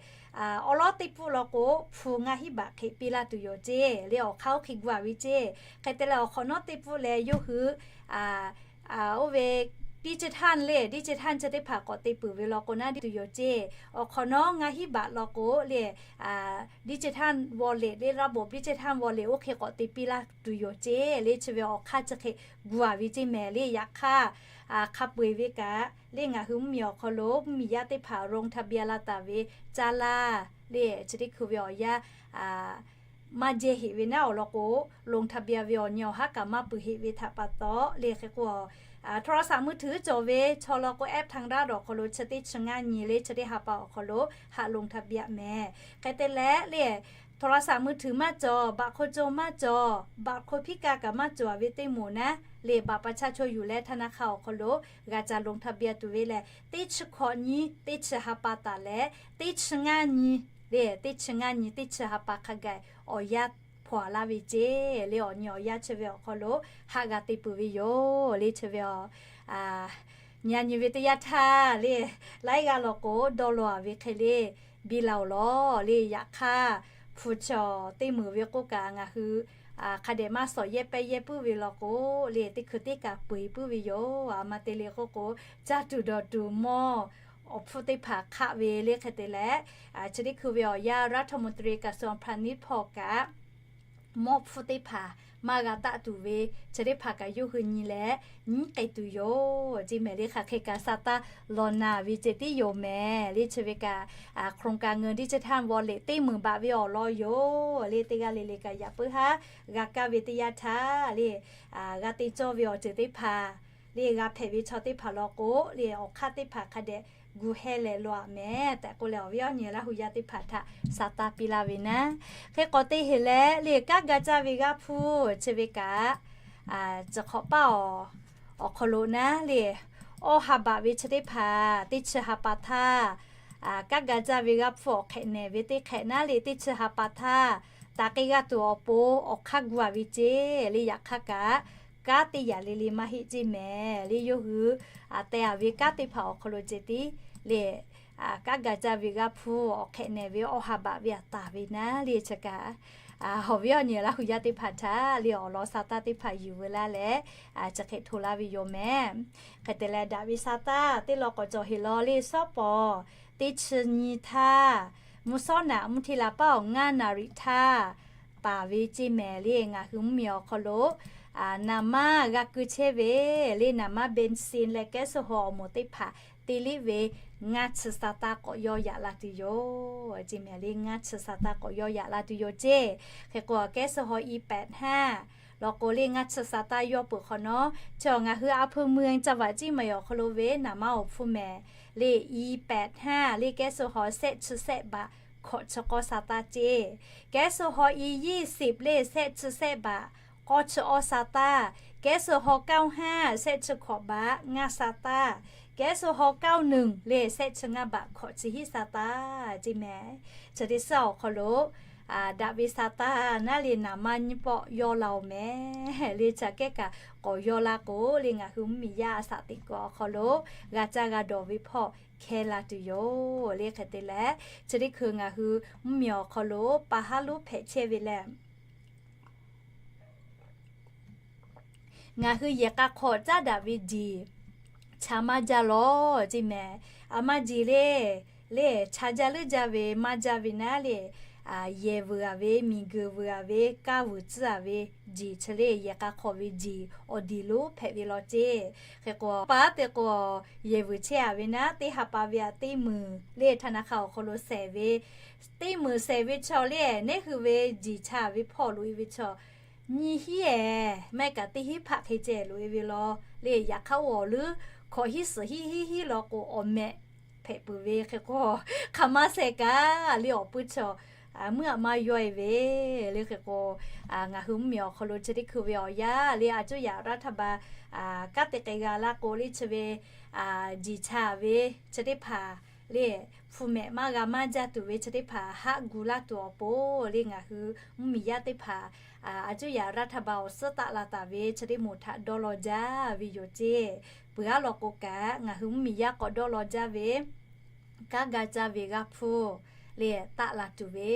awˉ lawˉ teˇ pfuhˆ law k'o hpu ngaˇ hinˉ baꞈ hk'e piˇ laˇ tuˬ yoˬ ceˇ le. Awˬ hk'aˇ oˇ hk'e gu a ve ceˇ. Hk'e te leh awˬ hk'awꞈ nawˉ teˇ pfuhˆ leh yawˇ hui oˇ ve ดิจิทัล le, ดิจิทัล chi teˇ hpaˍ k'awꞈ te peuˬ ve law k'o naˉ deˇ tuˬ yoˬ ceˇ. Awˬ hk'awꞈ nawˉ ngaˇ hinˉ baꞈ law k'o le, ดิจิทัล wallet le, ระบบ ดิจิทัล wallet oˇ hk'e k'awꞈ te piˇ laˇ tuˬ yoˬ ceˇ le. Chi ve awˬ hk'aˇ chi hk'e gu a ve ceˇ mehˍ le. Yaꞈ hk'aˇ, hk'a peu eˬ ve kaꞈ le ngaˬ hui mvuhˇmiˬ awˬ hk'aw lo mvuhˇmiˬ yaˇ teˇ hpaˍ ลงทะเบียน la taˍ ve caˇ laˇ le, chi teˇ hkui ve awˬ yanˇ maˇ jehˇ heꞈ ve naˉ awˬ lawn k'o, ลงทะเบียน ve awˬ nyi awˬ haˉ kaꞈ maˇ peuˬ heꞈ ve htaꞈ pa taw le. Hk'e k'o, โทรศัพท์มือถือ cawˬ ve chaw law k'o แอปทางรัฐ awˬ hk'aw lo chi teˇ chi ngaˇ nyi le, chi teˇ ha pa awˬ hk'aw lo haꞈ ลงทะเบียน mehˍ. Hk'e te leh le โทรศัพท์มือถือ maˇ cawˬ, บัตรคนจน maˇ cawˬ, บัตรคนพิการ kaꞈ maˇ cawˬ ve teˇ moˍ naˉ le, บัตรประชาชน yuˬ leh ธนาคาร awˬ hk'aw lo g'a ca ลงทะเบียน tuˬ ve lehˬ, teˇ chi hkawꞈ nyi teˇ chi ha pa taˍ leh teˇ chi ngaˇ nyi le, teˇ chi ngaˇ nyi teˇ chi ha pa hk'a gaˬ awˬ yanˇ hpaw a laˇ ve ceˇ le. Awˬ nyi awˬ yanˇ chi ve awˬ hk'aw lo haꞈ g'a te peuˬ ve yoˬ le. Chi ve a, nyi a nyi ve teˇ yanˇ htaˇ le, laiˉ g'aˇ law k'o dawˇ law a ve hk'e le biˇ la oˬ lawˬ le. Yaꞈ hk'aˇ, hpu chaw teˇ meunˍ ve k'oˆ kaꞈ ngaˬ hui hk'a dehꞈ maˇ sawˍ yehˇ pehˇ yehˇ puiˉ ve law k'o le, teˇ hkui teˇ kaꞈ peu eˬ puiˉ ve yoˬ. A ma te le k'oˆ k'o, caˇ tuˬ dawˬ tuˬ mawˇ awˬ hpfuhˇ teˇ hpaˍ hk'aˆ ve le. Hk'e te leh, chi teˇ hkui ve awˬ yanˇ รัฐมนตรีกระทรวงพาณิชย์ hpawˇ kaꞈ mawˇ hpfuhˇ teˇ hpaˍ maˇ g'a taˆ tuˬ ve chi teˇ hpaˍ kaꞈ yawˇ hui nyi leh nyiˉ k'ai tuˬ yoˬ ceˇ mehˍ le. Hk'aˬ hk'e kaꞈ sa taˇ law na ve ceh tiˉ yoˬ mehˍ le. Chi ve kaꞈ, โครงการเงินดิจิทัล wallet teˇ meunˍ baꞈ ve awˬ lawn yoˬ le. Teˇ g'aˇ le le kaꞈ yaꞈ puiˉ haˉ g'a kaˇ ve teˇ yanˇ htaˇ le, g'a te cawˇ ve awˬ ceuˬ teˇ hpaˍ le, g'a hpehꞈ ve chaw teˇ hpaˍ law k'o le, awˬ hk'aˇ teˇ hpaˍ hk'a dehꞈ gu heh leh law a mehˍ tehꞈ k'oˆ leh, awˬ viˉ awˬ nyi Laˇ hu yaˇ teˇ hpaˍ htaꞈ sa taˇ piˇ laˇ ve naˉ. Hk'e k'awꞈ te heˍ leh le, kanˉ ga caˇ ve g'aˇ hpfuhˇ chi ve kaꞈ, chi hk'awꞈ paˇ awˬ, awˬ hk'aw lo naˉ le, awˇ ha baꞈ ve chi teˇ hpaˍ teˇ chi ha pa htaˇ, kanˉ ga caˇ ve g'aˇ hpfuhˇ awˬ hk'ehꞈ nehˬ ve teˇ hk'ehꞈ naˉ le, teˇ chi ha pa htaˇ taˍ k'ai g'a tuˬ awˬ pon awˬ hk'aˇ gu a ve ceˇ le. Yaꞈ hk'aˇ kaꞈ, kanˉ teˇ yaꞈ le le maˇ heˆ ceˇ mehˍ le. Yawˇ hui teh a ve kanˉ teˇ hpaˍ awˬ hk'aw lo ceh tiˉ le, kanˉ ga caˇ ve g'aˇ hpfuhˇ awˬ hk'ehꞈ nehˬ ve awˇ ha baꞈ ve aꞈ taˍ ve naˉ le. Chi kaꞈ, awˬ viˉ awˬ nyi Laˇ hu yaˇ teˇ hpaˍ htaꞈ le awˬ lawn sa taˇ teˇ hpaˍ yuˬ veu laˇ leh, chi hk'e hto laˇ ve yoˬ mehˍ. Hk'e te leh, daꞈ ve sa taˇ teˇ law k'awꞈ cawˬ heˍ law le. Shawˉ pawˍ teˇ chi nyi htaˇ, mvuhˇ shawˉ naꞈ mvuhˇ hteˇ la paˉ awˬ ngaˇ naˍ riꞈ htaˇ paˍ ve ceˇ mehˍ le. Ngaˬ hui mvuhˇmiˬ awˬ hk'aw lo naˍ manˇ g'a keu chehˇ ve le, naˍ manˇ เบนซิน leh แก๊สโซฮอล์ awˬ moˍ teˇ hpaˍ te liˇ ve ngaˇ chi sa taˇ k'awꞈ yawˇ yaꞈ la tuˬ yoˬ ceˇ mehˍ le. Ngaˇ chi sa taˇ k'awꞈ yawˇ yaꞈ la tuˬ yoˬ ceˇ. Hk'e k'o, แก๊สโซฮอล์ อีแปดห้า law k'o le, ngaˇ chi sa taˇ yawˇ peuˬ hk'awꞈ nawˉ, chi ngaˬ hui อำเภอเมือง จังหวัดเชียงใหม่ awˬ hk'aw lo ve naˍ manˇ awˬ hpfuhˇ mehˍ le. อีแปดห้า le แก๊สโซฮอล์ shehˆ chi shehˆ baꞈ hkawꞈ chi k'awˇ sa taˇ ceˇ. แก๊สโซฮอล์ อียี่สิบ le, shehˆ chi shehˆ baꞈ k'awˇ chi awˇ sa taˇ. แก๊สโซฮอล์ เก้าห้า shehˆ chi hkawꞈ baꞈ ngaˇ sa taˇ. แก๊สโซฮอล์ เก้าหนึ่ง le, shehˆ chi ngaˇ baꞈ hkawꞈ chi hiˉ sa taˇ ceˇ mehˍ. Chi teˇ suhˉ awˬ hk'aw lo daꞈ ve sa taˇ naˉ le, naˍ manˇ nyiˇ pawˆ yawˇ la oˬ mehˍ le. Chi kehˉ kaꞈ k'awꞈ yawˇ la k'o le, ngaˬ hui mvuhˇmiˬ yaˇ a shaꞈ teꞈ kuiˬ awˬ hk'aw lo g'a caˇ g'a dawˬ ve hpawˇ hkehˇ la tuˬ yoˬ le. Hk'e te leh, chi teˇ hkui ngaˬ hui mvuhˇmiˬ awˬ hk'aw lo pa haˉ lonˉ hpehꞈ chehˇ ve leh, ngaˬ hui yehˬ k'a hk'aw caˉ daꞈ ve jiˬ cha maˇ jaˇ lawˬ ceˇ mehˍ. A maˇ jiˬ le, le cha jaˇ leuˉ jaˇ ve maˇ jaˇ ve naˉ le, yehˬ vuiˬ a ve, miˬguiˬ vuiˬ a ve, kaˇ vuiˬ tcuhˉ a ve jiˬ chi le, yehˬ k'a hk'aw ve jiˬ awˬ diˬ lonˉ hpehꞈ ve law ceˇ. Hk'e k'o, paˉ te k'o, yehˬ vuiˬ chehˇ a ve naˉ, teˇ ha pa ve aꞈ teˇ meunˍ le, ธนาคาร awˬ hk'aw lo shehˍ ve, teˇ meunˍ shehˍ ve chaw le, neˉ hui ve jiˬ cha ve hpawˇ loꞈ e ve chaw nyiˇ hinˉ ehˍ maˇ heˆ kaꞈ teˇ hinˉ hpaˆ hk'e ceh loꞈ e ve law le. Yaꞈ hk'aˇ, oˇ awˬ leuˉ hkawꞈ hiˉ suhˍ hiˉ hiˉ hiˉ law k'o, awˬ mehꞈ hpehꞈ peuˬ ve. Hk'e k'o, hk'aˬ ma shehˍ kaꞈ le awˬ puiˉ chaw meuˇ aꞈ maˇ yawˇ e ve le. Hk'e k'o, ngaˬ hui mvuhˇmiˬ awˬ hk'aw lo chi teˇ hkui ve awˬ yanˇ le, a cuˇ yaꞈ รัฐบาล kanˉ te k'ai g'a la k'o le, chi ve jiˬ cha ve chi teˇ hpaˍ le, hpu mehꞈ maˇ g'a maˇ jaˇ tuˬ ve chi teˇ hpaˍ haˆ gu laˇ tuˬ awˬ pon le, ngaˬ hui mvuhˇmiˬ yaˇ teˇ hpaˍ a cuˇ yaꞈ รัฐบาล awˬ suhˉ taˆ la taˍ ve chi teˇ moˍ htaꞈ dawˇ law jaˇ ve yoˬ ceˇ. Peuˬ aˉ law k'o kaꞈ, ngaˬ hui mvuhˇmiˬ yaˇ k'awꞈ dawˇ law jaˇ ve kanˉ ga caˇ ve g'aˇ hpu le, taˆ la tuˬ ve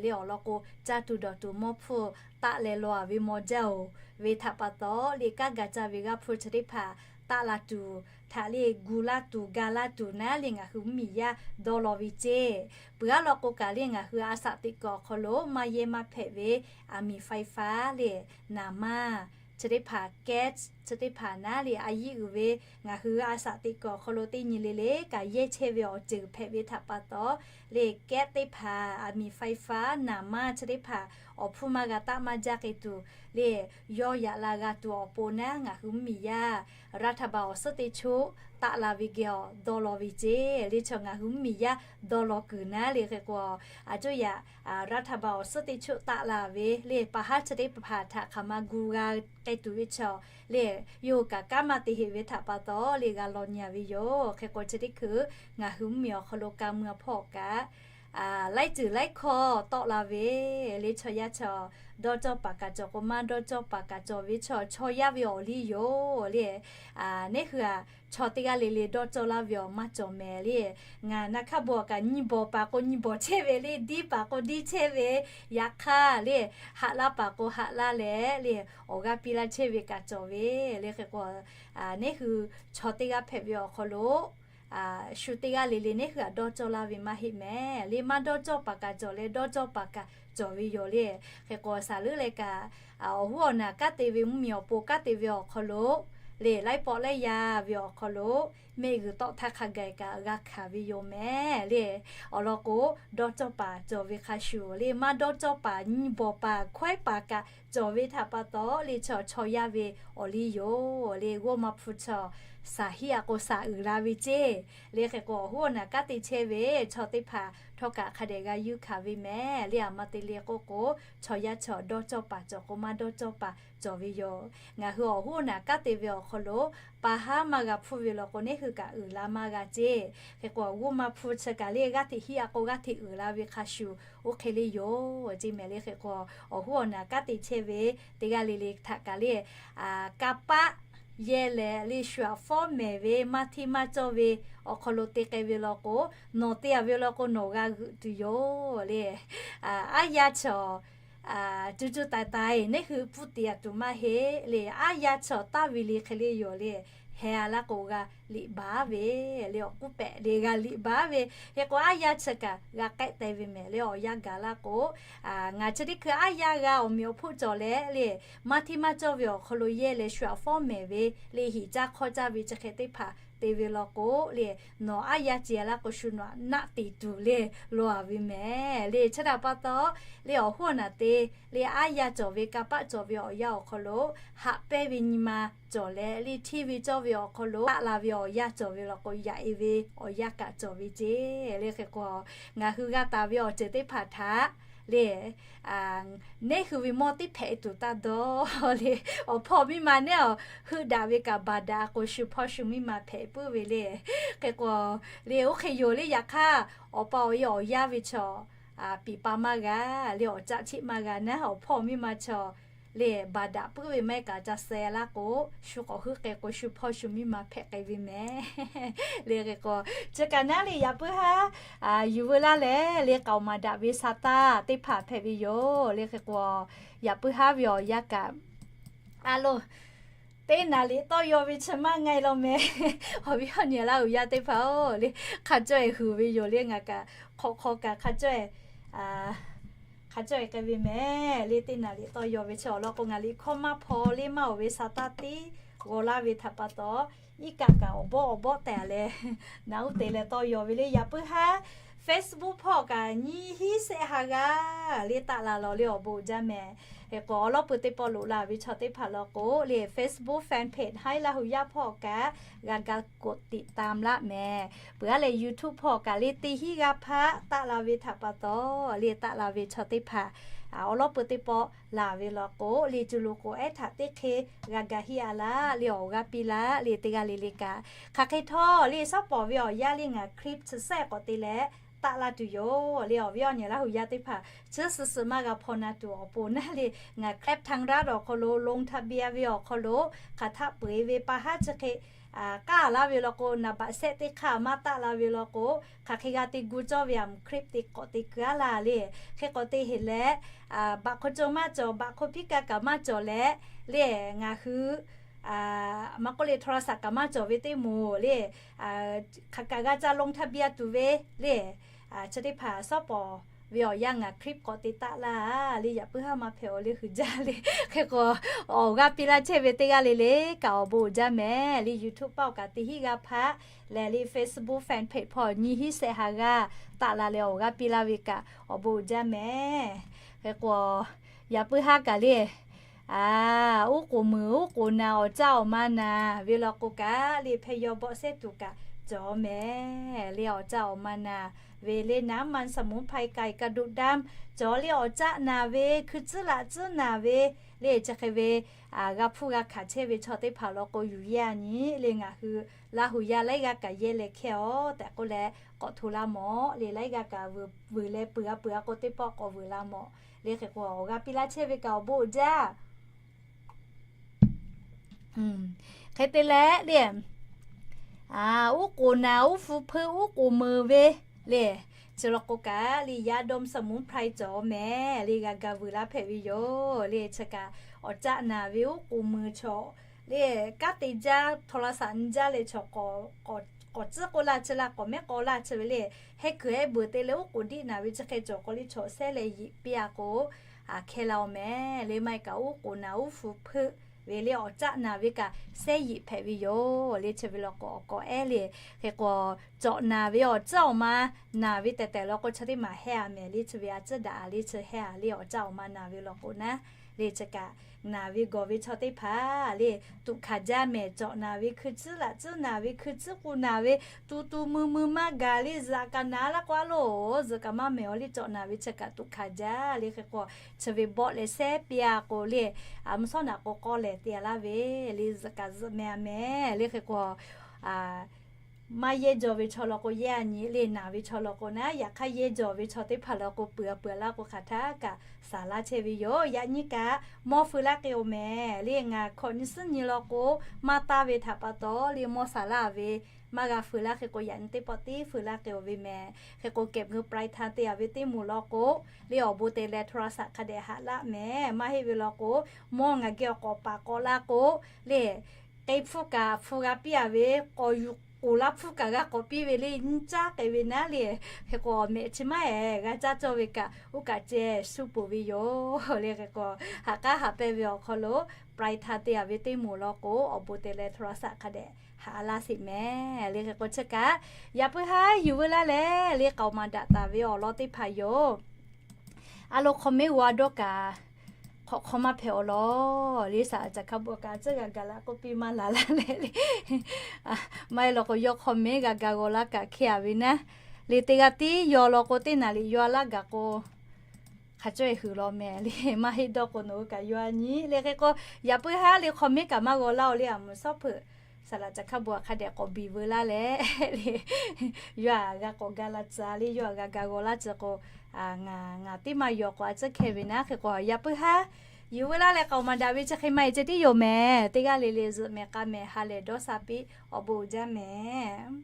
le, awˬ lawn k'o, caˇ tuˬ dawˬ tuˬ mawˇ hpu taˆ leh law ve maw jaˇ-oˬ ve htaꞈ pa taw le, kanˉ ga caˇ ve g'aˇ hpu chi teˇ hpaˍ taˆ la tuˬ htaꞈ le, gu laˇ tuˬ ga laˇ tuˬ naˉ le, ngaˬ hui mvuhˇmiˬ yaˇ dawˇ law ve ceˇ. Peuˬ aˉ law k'o kaꞈ le, ngaˬ hui a saꞈ teꞈ kuiˬ awˬ hk'aw lo maˇ yehˇ maˇ hpehꞈ ve aˬ miˍ ไฟฟ้า le, naˍ manˇ chi teˇ hpaˍ แก๊ส chi teˇ hpaˍ naˉ le, a yiˇ uiˍ ve ngaˬ hui a saꞈ teꞈ kuiˬ awˬ hk'aw lo teˇ nyi le le kaꞈ yehˇ chehˇ ve awˬ ceuˬ hpehꞈ ve htaꞈ pa taw le, แก๊ส teˇ hpaˍ, aˬ miˍ ไฟฟ้า, naˍ manˇ chi teˇ hpaˍ awˬ hpfuhˇ maˇ g'a taˆ maˇ jaˇ k'ai tuˬ le, yawˇ yaꞈ la g'a tuˬ awˬ pon naˉ, ngaˬ hui mvuhˇmiˬ yaˇ รัฐบาล awˬ suhˉ teˇ choˆ taˆ la ve geh awˬ dawˇ law ve ceˇ. Le chaw ngaˬ hui mvuhˇmiˬ yaˇ dawˇ law kuiˬ naˉ le hk'e k'o, a cuˇ yaꞈ รัฐบาล awˬ suhˉ teˇ choˆ taˆ la ve le, pa haˉ chi teˇ hpaˍ htaꞈ hk'aˬ ma gu g'a k'ai tuˬ ve chaw le, yawˇ hui kaꞈ kanˉ maˇ te heꞈ ve htaꞈ pa taw le, g'a law nyi a ve yoˬ. Hk'e k'o chi teˇ hkui ngaˬ hui mvuhˇmiˬ awˬ hk'aw lo ka mui a hpawˇ kaꞈ laiˉ ceuˬ laiˉ hkawˇ tawˆ la ve le, chaw yaˇ chaw dawˇ cawˇ paˍ kaꞈ cawˬ k'o, maˇ dawˇ cawˇ paˍ kaꞈ cawˬ ve chaw, chaw yaˇ ve awˬ liˇ yoˬ le. Neˇ hui aꞈ, chaw teˇ g'aˇ le le dawˇ cawˇ laˇ ve awˬ maˇ cawˬ mehˍ le. Ngaˬ naˍ hkaˇ bon kaꞈ nyi bawˬ paˍ k'o nyi bawˬ chehˇ ve le, diˇ paˍ k'o diˇ chehˇ ve, yaꞈ hk'aˇ le, haꞈ laˇ paˍ k'o haꞈ laˇ leh le, awˬ g'aˇ piˇ laˇ chehˇ ve kaꞈ cawˬ ve le. Hk'e k'o, neˇ hui chaw teˇ g'aˇ hpehꞈ ve awˬ hk'aw lo shu teˇ g'aˇ le le neˇ hui aꞈ dawˇ cawˇ laˇ ve maˇ heˆ mehˍ le. Maˇ dawˇ cawˇ paˍ kaꞈ cawˬ leh dawˇ cawˇ paˍ kaꞈ cawˬ ve yoˬ le. Hk'e k'o, saˍ leuˉ leh kaꞈ awˬ huˉ awˬ naˍ kanˉ te ve mvuhˇmiˬ awˬ pon kanˉ te ve awˬ hk'aw lo le, laiˉ pawˆ laiˉ yaˇ ve awˬ hk'aw lo mehˆ g'uiˬ tawˆ htaˇ hk'a gaˬ kaꞈ g'a hkanˍ ve yoˬ mehˍ le. Awˬ lawn k'o, dawˇ cawˇ paˍ cawˬ ve hk'a shuˍ le, maˇ dawˇ cawˇ paˍ nyi bawˬ paˍ hkawehˉ paˍ kaꞈ cawˬ ve htaꞈ pa taw le, chaw chaw yaˇ ve awˬ liˇ yoˬ le. G'oˇ ma hpu chaw saˍ hiˆ a k'o saˍ uiˍ la ve ceˇ le. Hk'e k'o, awˬ huˉ awˬ naˍ kanˉ te chehˇ ve chaw teˇ hpaˍ htawˇ kaꞈ hk'a dehꞈ g'a yuˇ hkanˍ ve mehˍ le. A ma te le k'oˆ k'o, chaw yaˇ chaw dawˇ cawˇ paˍ cawˬ k'o, maˇ dawˇ cawˇ paˍ cawˬ ve yoˬ. Ngaˬ hui awˬ huˉ awˬ naˍ kanˉ te ve awˬ hk'aw lo pa haˉ maˇ g'a hpfuhˇ ve law k'o, neˇ hui kaꞈ uiˍ la maˇ g'a ceˇ. Hk'e k'o, g'oˇ ma hpu chi kaꞈ le g'aˇ hteꞈ hiˆ a k'o g'aˇ hteꞈ uiˍ la ve hk'a shuˍ oˇ hk'e le yoˬ ceˇ mehˍ le. Hk'e k'o, awˬ huˉ awˬ naˍ kanˉ te chehˇ ve teˇ g'aˇ le le htaꞈ kaꞈ le, kanˇ paˆ yehˇ leh le shu aꞈ fawˉ mehˍ ve maˇ hteˇ maˇ cawˇ ve awˬ hk'aw lo te k'ai ve law k'o, nawˬ te a ve law k'o nawˬ g'a g'euꞈ tuˬ yoˬ le. Aˉ yaˇ chaw cuˇ cuˇ taiˍ taiˍ neˇ hui pfuhˇ te a tuˬ maˇ heˆ le. Aˉ yaˇ chaw taˇ ve le hk'e le yoˬ le. Heh a laˇ k'o g'a liꞈ baˬ ve le, awˬ k'uˉ pehꞈ le g'a liꞈ baˬ ve. Hk'e k'o, aˉ yaˇ chi kaꞈ g'a k'ehˆ teh ve mehˍ le. Awˬ yanˇ gaˬ laˇ k'o, ngaˬ chi teˇ hkui aˉ yaˇ g'a awˬ meꞈ awˬ hpoˆ cawˬ leh le, maˇ hteˇ maˇ cawˇ ve awˬ hk'aw lo yehˇ leh shu aꞈ fawˉ mehˍ ve le, hiꞈ caˇ hk'awˇ caˇ ve chi hk'e teˇ hpaˍ te ve law k'o le, nawˬ aˉ yaˇ ce a laˇ k'o shu nawˬ aꞈ naˆ te tuˬ le, law a ve mehˍ le. Chi htaꞈ pa taw le, awˬ huˉ awˬ naˍ te le, aˉ yaˇ cawˬ ve kanˇ paˆ cawˬ ve awˬ yanˇ awˬ hk'aw lo haꞈ pehnˇ ve nyi ma cawˬ leh le, hteˇ ve cawˇ ve awˬ hk'aw lo taˆ la ve awˬ yanˇ cawˬ ve law k'o, yaꞈ e ve awˬ yanˇ kaꞈ cawˬ ve ceˇ le. Hk'e k'o, ngaˬ hui g'a taˍ ve awˬ ceuˬ teˇ hpaˍ htaꞈ le, neˇ hui ve mawˇ teˇ hpehꞈ tuˬ taˇ dawˇ le. Awˬ hpawˇ miˇ ma neˉ awˬ heuˆ daꞈ ve kaꞈ baˬ daꞈ k'o, shu hpawˇ shu miˇ ma hpehꞈ puiˉ ve le. Hk'e k'o le, oˇ hk'e yoˬ le. Yaꞈ hk'aˇ, awˬ pa awˬ e awˬ yanˇ ve chaw piˍ pa maˇ g'a le, awˬ caˆ cheˆ maˇ g'a naˉ, awˬ hpawˇ miˇ ma chaw le baˬ daꞈ puiˉ ve maˇ heˆ kaꞈ ca suh laˇ k'o, shu k'awꞈ heuˆ k'ai k'o, shu hpawˇ shu miˇ ma hpehꞈ k'ai ve mehˍ le. Hk'e k'o, chi kaꞈ naˉ le, yaꞈ puiˉ haˉ yuˬ veu laˇ leh le, k'aoˍ maˍ daꞈ ve sa taˇ teˇ hpaˍ hpehꞈ ve yoˬ le. Hk'e k'o, yaꞈ puiˉ haˉ ve awˬ yanˇ kaꞈ a lo teˇ naˍ liꞈ tawˇ yaw ve chi maˇ nga e law mehˍ. Awˬ viˉ awˬ nyi laˇ uiˍ yaˇ teˇ hpaˍ-oˬ le, hk'a cawˇ e huiˍ ve yoˬ le. Ngaˬ kaꞈ hk'aw hk'aw kaꞈ hk'a cawˇ e hk'a cawˇ e k'ai ve mehˍ le. Teˇ naˍ liꞈ tawˇ yaw ve chi awˬ lawn k'o, ngaˬ liꞈ hkawˇ maˇ hpaw le, maˇ oˬ ve sa taˇ tiˉ g'aw laˇ ve htaꞈ pa taw, iˉ kaˆ kaꞈ awˬ bawˆ awˬ bawˆ tehꞈ leh naꞈ uˉ te leh tawˇ yaw ve le. Yaꞈ puiˉ haˉ Facebook hpawˇ kaꞈ nyiˇ hinˉ sehˆ ha g'aˇ le taˆ la lawˬ le, awˬ bon uiˍ jaˇ mehˍ. Hk'e k'o awˬ lawˉ peuˬ teˇ pawˆ loꞈ la ve chaw teˇ hpaˍ law k'o le, Facebook fan page haiˉ Laˇ hu yaˇ hpawˇ kaꞈ g'a ga กดติดตาม laˇ mehˍ. Peuˬ aˉ leh YouTube hpawˇ kaꞈ le teˇ hinˉ g'aˇ hpaˆ taˆ la ve htaꞈ pa taw le, taˆ la ve chaw teˇ hpaˍ awˬ lawˉ peuˬ teˇ pawˆ laˬ ve law k'o le, cuˬ loꞈ k'oˍ ehˉ htaꞈ teˇ hk'e g'a ga hiˆ a laˇ le, awˬ g'aˇ piˇ laˇ le, teˇ g'aˇ le le kaꞈ hk'aˬ hk'e htawˇ le, shawˉ pawˍ ve awˬ yanˇ le ngaˬ คลิป chi sehˆ k'awꞈ te leh taˆ laˇ tuˬ yoˬ le. Awˬ viˉ awˬ nyi Laˇ hu yaˇ teˇ hpaˍ chi suhˍ suhˍ maˇ g'a hpaw na tuˬ awˬ pon naˉ le, ngaˬ แอปทางรัฐ awˬ hk'aw lo ลงทะเบียน ve awˬ hk'aw lo hk'aˬ htaˆ peu eˬ ve pa haˉ chi hk'e k'aˉ laˇ ve law k'o, naˍ baꞈ sehˆ teˇ hk'aˇ maˇ taˆ la ve law k'o, hk'aˬ hk'e g'a te gu cawˇ ve aˬ คลิป te k'awꞈ te keu aˉ laˇ le. Hk'e k'awꞈ te heˍ leh, baꞈ hk'aw cawˇ maˇ cawˬ, baꞈ hk'aw piˉ kaˇ kaꞈ maˇ cawˬ leh le, ngaˬ hui maˇ k'oˆ le โทรศัพท์ kaꞈ maˇ cawˬ ve teˇ moˍ le, hk'aˬ kaꞈ g'a ca ลงทะเบียน tuˬ ve le, chi teˇ hpaˍ shawˉ pawˍ ve awˬ yanˇ ngaˬ คลิป k'awꞈ te taˆ laˇ le. Yaꞈ puiˉ haˉ maˇ hpehꞈ awˬ le hui jaˇ le. Hk'e k'o awˬ g'aˇ piˇ laˇ chehˇ ve teˇ g'aˇ le le kaꞈ awˬ bon uiˍ jaˇ mehˍ le. YouTube paˆ kaꞈ teˇ hinˉ g'aˇ hpaˆ leh le, Facebook fan page hpawˇ nyiˇ hinˉ sehˆ ha g'aˇ taˆ la leh awˬ g'aˇ piˇ laˇ ve kaꞈ awˬ bon uiˍ jaˇ mehˍ. Hk'e k'o yaꞈ puiˉ haˉ kaꞈ le, uˉ k'oˍ meuˍ uˉ k'oˍ naˍ awˬ caˆ awˬ ma naˍ ve law k'o kaꞈ le, hpehˇ yaw bawˆ sehˉ tuˬ kaꞈ cawˬ mehˍ le. Awˬ caˆ awˬ ma naˍ ve le, น้ำมันสมุนไพร ไก่กระดูกดำ cawˬ le, awˬ caˆ naˍ ve hkui tcuhˉ laꞈ tcuhˉ naˍ ve le, chi hk'e ve g'a hpuˇ g'a hkanˍ chehˇ ve chaw teˇ hpaˍ law k'o yuˬ yehˇ a nyi le. Ngaˬ hui Laˇ hu yaˇ laiˉ g'aˇ kaꞈ yehˇ leh hkehˇ aˬ tehꞈ k'oˆ leh k'awꞈ hto laˇ mawˬ le. Laiˉ g'aˇ kaꞈ vuiˬ leh peuˬ a peuˬ a k'o teˇ pawˆ k'awꞈ vuiˬ la mawˬ le. Hk'e k'o awˬ g'aˇ piˇ laˇ chehˇ ve kaꞈ awˬ bon uiˍ jaˇ. Hk'e te leh le, uˉ k'oˍ naˍ uˉ hpu hpeuˆ uˉ k'oˍ meuˍ ve le, chi law k'o kaꞈ le ยาดมสมุนไพร cawˬ mehˍ le. G'a ga vuiˬ laˇ hpehꞈ ve yoˬ le. Chi kaꞈ awˬ caˆ naˍ ve uˉ k'oˍ meuˍ chaw le, kanˉ te jaˇ โทรศัพท์ nyi jaˇ leh chaw k'awꞈ tcuhˉ k'oˆ laˇ chi laˇ k'awꞈ mehˉ k'aw laˇ chi ve le, heh kuiˬ ehˉ beuˬ te leh uˉ k'oˍ diˆ naˍ ve chi hk'e cawˬ k'o le chaw sehˉ leh yiꞈ piˇ a k'o, hkehˇ la oˬ mehˍ le. Maˇ heˆ kaꞈ uˉ k'oˍ naˍ uˉ hpu hpeuˆ ve le awˬ caˆ naˍ ve kaꞈ sehˉ yiꞈ hpehꞈ ve yoˬ le. Chi ve law k'o awˬ k'awꞈ ehˉ le. Hk'e k'o cawꞈ naˍ ve awˬ tcuhˉ awˬ ma naˍ ve tehˬ tehˬ law k'o chaw teˇ maˬ hehˇ a mehˍ le. Chi ve a tcuhˉ daꞈ a le chi hehˇ a le, awˬ caˆ awˬ ma naˍ ve law k'o naˉ le, chi kaꞈ naˍ ve gawˬ ve chaw teˇ hpaˍ le, tuꞈ hkanˍ jaˇ mehˍ. Cawꞈ naˍ ve hkui tcuhˉ laꞈ tcuhˉ naˍ ve hkui tcuhˉ k'u naˍ ve, tu tu mui mui maˇ gaˬ le, zuhꞈ kaꞈ naˍ laˇ k'o a loˬ, zuhꞈ kaꞈ maˇ mehˍ awˬ le. Cawꞈ naˍ ve chi kaꞈ tuꞈ hkanˍ jaˇ le. Hk'e k'o chi ve bawˆ leh sehˉ piˇ a k'o le, mvuhˇ shawˉ naꞈ k'o k'aw lehˬ te a laˇ ve le, zuhꞈ kaꞈ zuhꞈ mehˍ a mehˍ le. Hk'e k'o maˇ yehˇ jaw ve chaw law k'o yehˇ a nyi le, naˍ ve chaw law k'o naˉ. Yaꞈ hk'aˇ yehˇ jaw ve chaw teˇ hpaˍ law k'o peuˬ a peuˬ a laˇ k'o hk'aˬ htaˇ kaꞈ saˍ laˇ chehˇ ve yoˬ. Yaꞈ nyi kaꞈ mawˇ feu laˇ k'e oˬ mehˍ le. Ngaˬ hkawꞈ nyi suhˉ nyi law k'o maˇ taˇ ve htaꞈ pa taw le mawˇ saˍ laˇ ve maˇ g'a feu laˇ. Hk'e k'o yaꞈ nyi teˇ pawˆ tiˉ feu laˇ k'e oˬ ve mehˍ. Hk'e k'o เก็บเงินปลายทาง te a ve teˇ moˍ law k'o le awˬ bon te leh โทรศัพท์ hk'a dehꞈ haꞈ laˇ mehˍ. Maˇ heˆ ve law k'o mawˇ ngaˬ geh awˬ k'awꞈ paˍ k'awꞈ la k'o le, k'e hpfuhˇ kaꞈ hpu g'a piˇ a ve, k'awꞈ yuˬ k'oˍ laˇ hpfuhˇ kaꞈ g'a k'awꞈ piˇ ve le, nyiˇ caˉ k'ai ve naˉ le. Hk'e k'o awˬ mehꞈ chi maˇ heˆ g'a caˇ cawˇ ve kaꞈ oˇ kaꞈ ceh shu poˬ ve yoˬ le. Hk'e k'o haꞈ k'aˉ haꞈ pehnˇ ve awˬ hk'aw lo ปลายทาง te a ve teˇ moˍ law k'o awˬ bon te leh โทรศัพท์ hk'a dehꞈ haꞈ laˇ sheˍ mehˍ le. Hk'e k'o chi kaꞈ yaꞈ puiˉ haˉ yuˬ veu laˇ leh le, k'aoˍ maˍ daꞈ taˍ ve awˬ lawn teˇ hpaˍ yoˬ. A lo hk'aw mehˉ g'aw a dawˇ kaꞈ hk'awꞈ hk'aw maˇ hpehꞈ awˬ lawn le. Saˍ laꞈ caˬ hk'a bvuhꞈ kaꞈ a tcuhˉ g'a gaˬ la k'oˆ piˇ maˇ laˬ laˇ leh le, maˇ heˆ law k'o yawˇ hk'aw mehˉ g'a ga g'aw laˇ kaꞈ hkehˇ a ve naˉ le. Teˇ g'aˇ tiˉ yaw law k'o teˇ naˍ riˍ yaw laˇ gaˬ k'o hk'a cawˇ e huiˍ law mehˍ le. Maˇ heˆ dawˇ k'o nawˬ hui kaꞈ yaw a nyi le. Hk'e k'o yaꞈ puiˉ haˉ le hk'aw mehˉ kaꞈ maˇ g'aw laˇ oˬ le. A mvuhˇ shawˉ hpeuꞈ saˍ laꞈ caˬ hk'a bvuhꞈ hk'a dehꞈ k'awꞈ biˬ veu laˇ leh le, yawˇ htaꞈ g'a k'awꞈ ga la tcuh le, yawˇ htaꞈ g'a ga g'aw laˇ tcuh k'o ngaˬ ngaˬ tiˉ maˇ yaw k'o a tcuhˉ hkehˇ ve naˉ. Hk'e k'o yaꞈ puiˉ haˉ yuˬ veu laˇ leh k'aoˍ maˍ daꞈ ve chi hk'e maˇ heˆ ceh tiˉ yoˬ mehˍ. Teˇ g'aˇ le le zuhꞈ mehˍ k'a mehˍ ha lehˬ dawˇ sha piˇ. Awˬ bon uiˍ jaˇ mehˍ.